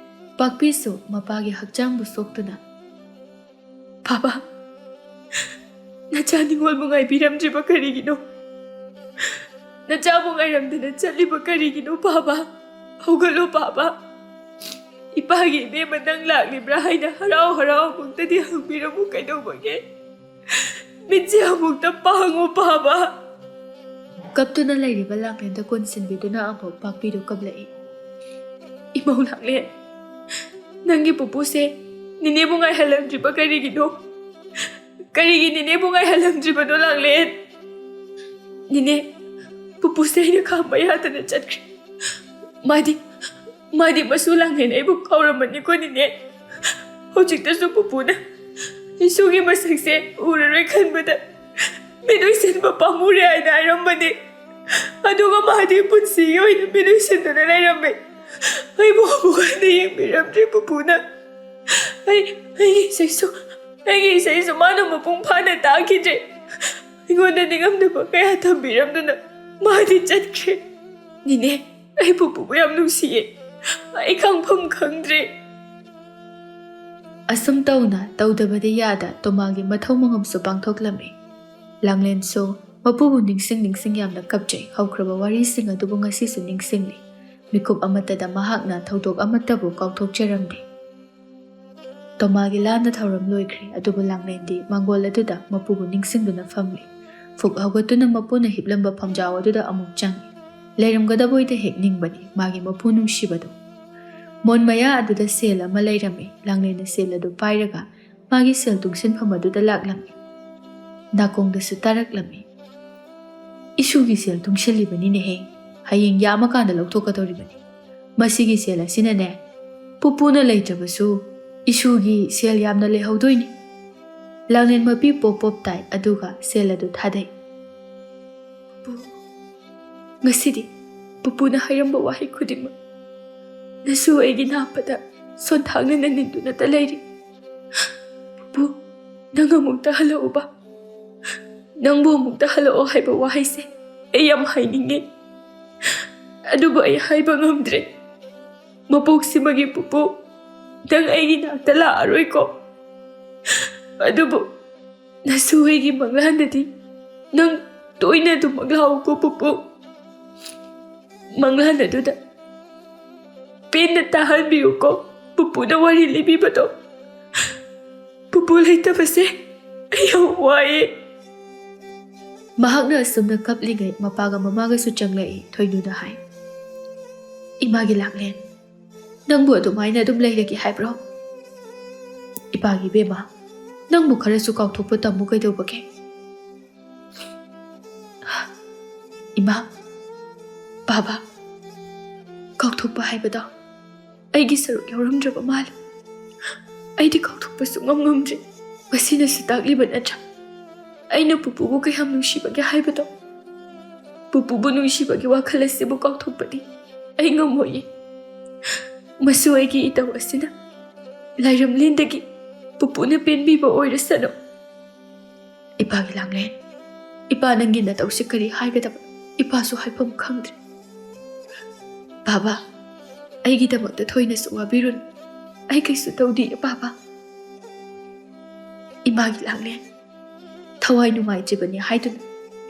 ꯄꯥꯛꯄꯤꯁꯨ ꯃꯄꯥꯒꯤ ꯍꯛꯆꯥꯡꯕꯨ ꯁꯣꯛꯇꯨꯅ, "ꯄꯥꯕ, ꯅꯆꯥ ꯅꯤꯡꯉꯣꯜꯕꯨ ꯉꯥꯏꯕꯤꯔꯝꯗ꯭ꯔꯤꯕ ꯀꯔꯤꯒꯤꯅꯣ? ꯅꯆꯥꯕꯨ ꯉꯥꯏꯔꯝꯗꯅ ꯆꯠꯂꯤꯕ ꯀꯔꯤꯒꯤꯅꯣ ꯄꯥꯕ? ꯍꯧꯒꯠꯂꯣ ꯄꯥꯕ꯫ ꯏꯄꯥꯒꯤ ꯏꯕꯦꯝꯃ ꯅꯪ ꯂꯥꯛꯂꯤꯕ꯭ꯔꯥ ꯍꯥꯏꯅ ꯍꯔꯥꯎ ꯍꯔꯥꯎ ꯑꯃꯨꯛꯇꯗꯤ ꯍꯪꯕꯤꯔꯝꯃꯨ ꯀꯩꯗꯧꯕꯒꯦ? ꯃꯤꯠꯁꯦ ꯑꯃꯨꯛꯇ ꯄꯥꯡꯉꯨ ꯄꯥꯕ꯫ ꯀꯞꯇꯨꯅ ꯂꯩꯔꯤꯕ ꯂꯥꯡꯂꯦꯟꯗ ꯀꯣꯟꯁꯤꯟꯕꯤꯗꯨꯅ ꯑꯃꯨꯛ ꯄꯥꯛꯄꯤꯗꯨ ꯀꯞꯂꯛꯏ꯫ ꯏꯃꯧ ꯂꯥꯡꯂꯦꯟ, ꯅꯪꯒꯤ ꯄꯨꯄꯨꯁꯦ ꯅꯤꯅꯦꯕꯨ ꯉꯥꯏꯍꯜꯂꯝꯗ꯭ꯔꯤꯕ ꯀꯔꯤꯒꯤꯅꯣ? ꯀꯔꯤꯒꯤ ꯅꯤꯅꯦꯕꯨ ꯉꯥꯏꯍꯜꯂꯝꯗ꯭ꯔꯤꯕꯅꯣ ꯂꯥꯡꯂꯦꯟ? ꯅꯤꯅꯦ, ꯄꯨꯄꯨꯁꯦ ꯑꯩꯅ ꯈꯥꯝꯕ ꯌꯥꯗꯅ ꯆꯠꯈ꯭ꯔꯦ꯫ ꯃꯥꯗꯤ, ꯃꯥꯗꯤ ꯃꯁꯨ ꯂꯥꯡꯂꯦꯟ ꯑꯩꯕꯨ ꯀꯥꯎꯔꯝꯃꯅꯤꯀꯣ ꯅꯤꯅꯦ꯫ ꯍꯧꯖꯤꯛꯇꯁꯨ ꯄꯨꯄꯨꯅ ꯏꯁꯨꯒꯤ ꯃꯁꯛꯁꯦ ꯎꯔꯔꯣꯏ ꯈꯟꯕꯗ ꯃꯤꯠ ꯎꯏꯁꯤꯟꯕ ꯄꯥꯝꯃꯨꯔꯦ ꯍꯥꯏꯅ ꯍꯥꯏꯔꯝꯕꯅꯤ꯫ ꯑꯗꯨꯒ ꯃꯥꯗꯤ ꯄꯨꯟꯁꯤꯒꯤ ꯑꯣꯏꯅ ꯃꯤꯠ ꯎꯏꯁꯤꯟꯗꯨꯅ ꯂꯩꯔꯝꯃꯦ꯫ ꯑꯩꯕꯨ ꯑꯃꯨꯛ ꯍꯟꯅ ꯌꯦꯡꯕꯤꯔꯝꯗ꯭ꯔꯦ ꯄꯨꯄꯨꯅ꯫ ꯑꯩ, ꯑꯩꯒꯤ ꯏꯁꯩꯁꯨ, ꯑꯩꯒꯤ ꯏꯁꯩꯁꯨ ꯃꯥꯅ ꯃꯄꯨꯡ ꯐꯥꯅ ꯇꯥꯈꯤꯗ꯭ꯔꯦ꯫ ꯑꯩꯉꯣꯟꯗ ꯅꯤꯡꯉꯝꯗꯕ ꯀꯌꯥ ꯊꯝꯕꯤꯔꯝꯗꯨꯅ ꯃꯥꯗꯤ ꯆꯠꯈ꯭ꯔꯦ꯫ ꯅꯤꯅꯦ, ꯑꯩ ꯄꯨꯄꯨꯕꯨ ꯌꯥꯝ ꯅꯨꯡꯁꯤꯌꯦ꯫ ꯑꯩ ꯈꯪꯐꯝ ꯈꯪꯗ꯭ꯔꯦ꯫ ꯑꯁꯨꯝ ꯇꯧꯅ ꯇꯧꯗꯕꯗꯤ ꯌꯥꯗ ꯇꯣꯃꯥꯒꯤ ꯃꯊꯧ ꯃꯉꯝꯁꯨ ꯄꯥꯡꯊꯣꯛꯂꯝꯃꯤ꯫ ꯂꯥꯡꯂꯦꯟꯁꯨ ꯃꯄꯨꯕꯨ ꯅꯤꯡꯁꯤꯡ ꯅꯤꯡꯁꯤꯡ ꯌꯥꯝꯅ ꯀꯞꯆꯩ꯫ ꯍꯧꯈ꯭ꯔꯕ ꯋꯥꯔꯤꯁꯤꯡ ꯑꯗꯨꯕꯨ ꯉꯁꯤꯁꯨ ꯅꯤꯡꯁꯤꯡꯂꯤ꯫ ꯃꯤꯀꯨꯞ ꯑꯃꯠꯇꯗ ꯃꯍꯥꯛꯅ ꯊꯧꯗꯣꯛ ꯑꯃꯠꯇꯕꯨ ꯀꯥꯎꯊꯣꯛꯆꯔꯝꯗꯦ꯫ ꯇꯣꯃꯥꯒꯤ ꯂꯥꯟꯅ ꯊꯧꯔꯝ ꯂꯣꯏꯈ꯭ꯔꯦ, ꯑꯗꯨꯕꯨ ꯂꯥꯡꯂꯦꯟꯗꯤ ꯃꯥꯡꯒꯣꯜ ꯑꯗꯨꯗ ꯃꯄꯨꯕꯨ ꯅꯤꯡꯁꯤꯡꯗꯨꯅ ꯐꯝꯂꯤ꯫ ꯐꯨꯛ ꯍꯧꯒꯠꯇꯨꯅ ꯃꯄꯨꯅ ꯍꯤꯞꯂꯝꯕ ꯐꯝꯖꯥꯎ ꯑꯗꯨꯗ ꯑꯃꯨꯛ ꯆꯪꯏ꯫ ꯂꯩꯔꯝꯒꯗꯕꯣꯏꯗ ꯍꯦꯛ ꯅꯤꯡꯕꯅꯤ ꯃꯥꯒꯤ ꯃꯄꯨ ꯅꯨꯡꯁꯤꯕꯗꯨ꯫ ꯃꯣꯟ ꯃꯌꯥ ꯑꯗꯨꯗ ꯁꯦꯜ ꯑꯃ ꯂꯩꯔꯝꯃꯤ꯫ ꯂꯥꯡꯂꯦꯟꯅ ꯁꯦꯜ ꯑꯗꯨ ꯄꯥꯏꯔꯒ ꯃꯥꯒꯤ ꯁꯦꯜ ꯇꯨꯡꯁꯤꯟꯐꯝ ꯑꯗꯨꯗ ꯂꯥꯛꯂꯝꯃꯤ꯫ ꯅꯥꯀꯣꯡꯗꯁꯨ ꯇꯥꯔꯛꯂꯝꯃꯤ꯫ "ꯏꯁꯨꯒꯤ ꯁꯦꯜ ꯇꯨꯡꯁꯤꯜꯂꯤꯕꯅꯤꯅꯦꯍꯦ꯫ ꯍꯌꯦꯡ ꯌꯥꯝꯃꯀꯥꯟꯗ ꯂꯧꯊꯣꯛꯀꯗꯧꯔꯤꯕꯅꯤ꯫ ꯃꯁꯤꯒꯤ ꯁꯦꯜ ꯑꯁꯤꯅꯅꯦ, ꯄꯨꯄꯨꯅ ꯂꯩꯇ꯭ꯔꯕꯁꯨ ꯏꯁꯨꯒꯤ ꯁꯦꯜ ꯌꯥꯝꯅ ꯂꯩꯍꯧꯗꯣꯏꯅꯤ꯫" ꯂꯥꯡꯂꯦꯟ ꯃꯄꯤ ꯄꯣꯞ ꯄꯣꯞ ꯇꯥꯏ, ꯑꯗꯨꯒ ꯁꯦꯜ ꯑꯗꯨ ꯊꯥꯗꯩ꯫ "ꯄꯨꯄꯨ, ꯉꯁꯤꯗꯤ ꯄꯨꯄꯨꯅ ꯍꯥꯏꯔꯝꯕ ꯋꯥꯍꯩ ꯈꯨꯗꯤꯡꯃꯛ ꯅꯁꯨ ꯑꯩꯒꯤ ꯅꯥꯞꯄꯗ ꯁꯣꯟꯊꯥꯡꯅꯅ ꯅꯤꯟꯗꯨꯅꯇ ꯂꯩꯔꯤ꯫ ꯄꯨꯄꯨ, ꯅꯪ ꯑꯃꯨꯛꯇ ꯍꯜꯂꯛꯎꯕ꯫ ꯅꯪꯕꯨ ꯑꯃꯨꯛꯇ ꯍꯜꯂꯛꯑꯣ ꯍꯥꯏꯕ ꯋꯥꯍꯩꯁꯦ ꯑꯩ ꯌꯥꯝ ꯍꯥꯏꯅꯤꯡꯉꯤ꯫ ꯑꯗꯨꯕꯨ ꯑꯩ ꯍꯥꯏꯕ ꯉꯝꯗ꯭ꯔꯦ꯫ ꯃꯄꯣꯛꯁꯤꯃꯒꯤ ꯄꯨꯄꯨ, ꯅꯪ ꯑꯩꯒꯤ ꯅꯥꯛꯇ ꯂꯥꯛꯑꯔꯣꯏꯀꯣ꯫ ꯑꯗꯨꯕꯨ ꯅꯁꯨ ꯑꯩꯒꯤ ꯃꯪꯂꯥꯟꯗꯗꯤ ꯅꯪ ꯇꯣꯏꯅ ꯑꯗꯨꯃꯛ ꯂꯥꯛꯎꯀꯣ ꯄꯨꯄꯨ꯫ ꯃꯪꯂꯥꯟ ꯑꯗꯨꯗ ꯄꯦꯟꯅ ꯇꯥꯍꯟꯕꯤꯌꯨꯀꯣ꯫ ꯄꯨꯄꯨꯅ ꯋꯥꯔꯤ ꯂꯤꯕꯤꯕꯗꯣ, ꯄꯨꯄꯨ ꯂꯩꯇꯕꯁꯦ ꯑꯩ ꯌꯥꯝ ꯋꯥꯏꯌꯦ꯫ ꯃꯍꯥꯛꯅ ꯑꯁꯨꯝꯅ ꯀꯞꯂꯤꯉꯩ ꯃꯄꯥꯒ ꯃꯃꯥꯒꯁꯨ ꯆꯪꯂꯛꯏ꯫ ꯊꯣꯏꯅꯨꯅ ꯍꯥꯏ, "ꯏꯃꯥꯒꯤ ꯂꯥꯡꯂꯦꯟ, ꯅꯪꯕꯨ ꯑꯗꯨꯃꯥꯏꯅ ꯑꯗꯨꯝ ꯂꯩꯔꯒꯦ ꯍꯥꯏꯕ꯭ꯔꯣ? ꯏꯄꯥꯒꯤ ꯏꯕꯦꯝꯃ, ꯅꯪꯕꯨ ꯈꯔꯁꯨ ꯀꯥꯎꯊꯣꯛꯄ ꯇꯝꯃꯨ ꯀꯩꯗꯧꯕꯒꯦ?" "ꯏꯃꯥ, ꯕꯥꯕꯥ, ꯀꯥꯎꯊꯣꯛꯄ ꯍꯥꯏꯕꯗꯣ ꯑꯩꯒꯤ ꯁꯔꯨꯛ ꯌꯥꯎꯔꯝꯗ꯭ꯔꯕ ꯃꯥꯜꯂꯦ꯫ ꯑꯩꯗꯤ ꯀꯥꯎꯊꯣꯛꯄ ꯁꯨꯡꯉꯝ ꯉꯝꯗ꯭ꯔꯦ꯫ ꯃꯁꯤꯅꯁꯨ ꯇꯥꯛꯂꯤꯕ ꯅꯠꯇ꯭ꯔꯥ ꯑꯩꯅ ꯄꯨꯄꯨꯕꯨ ꯀꯌꯥꯝ ꯅꯨꯡꯁꯤꯕꯒꯦ ꯍꯥꯏꯕꯗꯣ? ꯄꯨꯄꯨꯕꯨ ꯅꯨꯡꯁꯤꯕꯒꯤ ꯋꯥꯈꯜ ꯑꯁꯤꯕꯨ ꯀꯥꯎꯊꯣꯛꯄꯗꯤ ꯑꯩ ꯉꯝꯃꯣꯏꯌꯦ꯫ ꯃꯁꯨ ꯑꯩꯒꯤ ꯏꯇꯧ ꯑꯁꯤꯅ ꯂꯥꯏꯔꯝꯂꯦꯟꯗꯒꯤ ꯄꯨꯄꯨꯅ ꯄꯦꯟꯕꯤꯕ ꯑꯣꯏꯔꯁꯅꯨ꯫" "ꯏꯄꯥꯒꯤ ꯂꯥꯡꯂꯦꯟ, ꯏꯄꯥ ꯅꯪꯒꯤ ꯅꯇꯧꯁꯤ ꯀꯔꯤ ꯍꯥꯏꯒꯗꯕ? ꯏꯄꯥꯁꯨ ꯍꯥꯏꯐꯝ ꯈꯪꯗ꯭ꯔꯦ꯫ ꯕꯥꯕꯥ, ꯑꯩꯒꯤꯗꯃꯛꯇ ꯊꯣꯏꯅꯁꯨ ꯋꯥꯕꯤꯔꯨꯅꯨ꯫ ꯑꯩ ꯀꯩꯁꯨ ꯇꯧꯗꯤꯌꯦ ꯕꯥꯕꯥ꯫" "ꯏꯃꯥꯒꯤ ꯂꯥꯡꯂꯦꯟ, ꯊꯋꯥꯏ ꯅꯨꯡꯉꯥꯏꯇ꯭ꯔꯤꯕꯅꯤ ꯍꯥꯏꯗꯨꯅ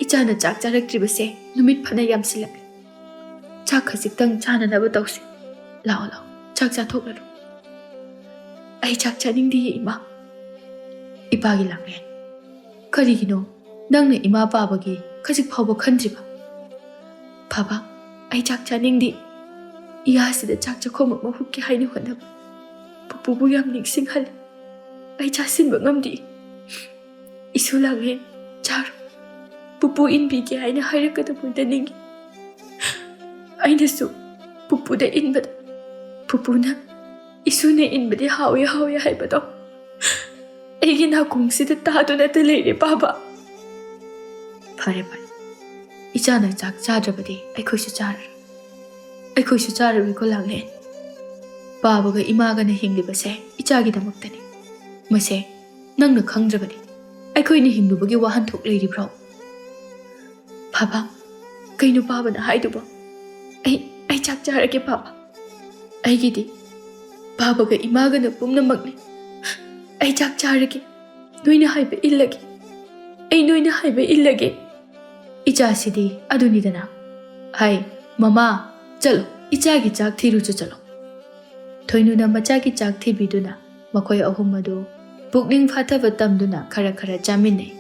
ꯏꯆꯥꯅ ꯆꯥꯛ ꯆꯥꯔꯛꯇ꯭ꯔꯤꯕꯁꯦ ꯅꯨꯃꯤꯠ ꯐꯅ ꯌꯥꯝꯁꯤꯜꯂꯛꯂꯦ꯫ ꯆꯥꯛ ꯈꯖꯤꯛꯇꯪ ꯆꯥꯅꯅꯕ ꯇꯧꯁꯤ꯫ ꯂꯥꯛꯑꯣ, ꯂꯥꯛꯑꯣ, ꯆꯥꯛ ꯆꯥꯊꯣꯛꯂꯔꯣ꯫" "ꯑꯩ ꯆꯥꯛ ꯆꯥꯅꯤꯡꯗꯤꯌꯦ ꯏꯃꯥ꯫" "ꯏꯄꯥꯒꯤ ꯂꯥꯡꯂꯦꯟ, ꯀꯔꯤꯒꯤꯅꯣ ꯅꯪꯅ ꯏꯃꯥ ꯄꯥꯕꯒꯤ ꯈꯖꯤꯛ ꯐꯥꯎꯕ ꯈꯟꯗ꯭ꯔꯤꯕ?" "ꯕꯥꯕꯥ, ꯑꯩ ꯆꯥꯛ ꯆꯥꯅꯤꯡꯗꯦ꯫ ꯏꯌꯥꯁꯤꯗ ꯆꯥꯛ ꯆꯥꯛꯈꯣꯝ ꯑꯃ ꯍꯨꯞꯀꯦ ꯍꯥꯏꯅ ꯍꯣꯠꯅꯕ ꯄꯨꯄꯨꯕꯨ ꯌꯥꯝ ꯅꯤꯡꯁꯤꯡꯍꯜꯂꯤ꯫ ꯑꯩ ꯆꯥꯁꯤꯟꯕ ꯉꯝꯗꯦ꯫ ꯏꯁꯨ ꯂꯥꯡꯂꯦꯟ, ꯆꯥꯔꯣ꯫ ꯄꯨꯄꯨ ꯏꯟꯕꯤꯒꯦ ꯍꯥꯏꯅ ꯍꯥꯏꯔꯛꯀꯗꯕ ꯑꯣꯏꯅ ꯅꯤꯡꯏ꯫ ꯑꯩꯅꯁꯨ ꯄꯨꯄꯨꯗ ꯏꯟꯕꯗ ꯄꯨꯄꯨꯅ ꯏꯁꯨꯅ ꯏꯟꯕꯗꯤ ꯍꯥꯎꯏ ꯍꯥꯎꯏ ꯍꯥꯏꯕꯗꯣ ꯑꯩꯒꯤ ꯅꯥꯀꯣꯡꯁꯤꯗ ꯇꯥꯗꯨꯅꯇ ꯂꯩꯔꯦ ꯕꯥꯕꯥ꯫" "ꯐꯔꯦ, ꯐꯔꯦ꯫ ꯏꯆꯥꯅ ꯆꯥꯛ ꯆꯥꯗ꯭ꯔꯕꯗꯤ ꯑꯩꯈꯣꯏꯁꯨ ꯆꯥꯔꯔꯣꯏ꯫ ꯑꯩꯈꯣꯏꯁꯨ ꯆꯥꯔꯔꯣꯏꯀꯣ ꯂꯥꯡꯂꯦꯟ꯫ ꯕꯥꯕꯥꯒ ꯏꯃꯥꯒꯅ ꯍꯤꯡꯂꯤꯕꯁꯦ ꯏꯆꯥꯒꯤꯗꯃꯛꯇꯅꯤ꯫ ꯃꯁꯦ ꯅꯪꯅ ꯈꯪꯗ꯭ꯔꯕꯗꯤ ꯑꯩꯈꯣꯏꯅ ꯍꯤꯡꯂꯨꯕꯒꯤ ꯋꯥꯍꯟꯊꯣꯛ ꯂꯩꯔꯤꯕ꯭ꯔꯣ?" "ꯕꯥꯕꯥ, ꯀꯩꯅꯣ ꯕꯥꯕꯥꯅ ꯍꯥꯏꯗꯨꯕꯣ? ꯑꯩ, ꯑꯩ ꯆꯥꯛ ꯆꯥꯔꯒꯦ ꯕꯥꯕꯥ꯫ ꯑꯩꯒꯤꯗꯤ ꯕꯥꯕꯥꯒ ꯏꯃꯥꯒꯅ ꯄꯨꯝꯅꯃꯛꯅꯤ꯫ ꯑꯩ ꯆꯥꯛ ꯆꯥꯔꯒꯦ꯫ ꯅꯣꯏꯅ ꯍꯥꯏꯕ ꯏꯜꯂꯒꯦ꯫ ꯑꯩ ꯅꯣꯏꯅ ꯍꯥꯏꯕ ꯏꯜꯂꯒꯦ꯫" ꯏꯆꯥꯁꯤꯗꯤ ꯑꯗꯨꯅꯤꯗꯅ꯫ "ꯍꯥꯏ, ꯃꯃꯥ, ꯆꯠꯂꯣ, ꯏꯆꯥꯒꯤ ꯆꯥꯛ ꯊꯤꯔꯨꯆꯣ ꯆꯠꯂꯣ꯫ ꯊꯣꯏꯅꯨꯅ ꯃꯆꯥꯒꯤ ꯆꯥꯛ ꯊꯤꯕꯤꯗꯨꯅ ꯃꯈꯣꯏ ꯑꯍꯨꯝ ꯑꯗꯨ ꯄꯨꯛꯅꯤꯡ ꯐꯥꯊꯕ ꯇꯝꯗꯨꯅ ꯈꯔ ꯈꯔ ꯆꯥꯃꯤꯟꯅꯩ꯫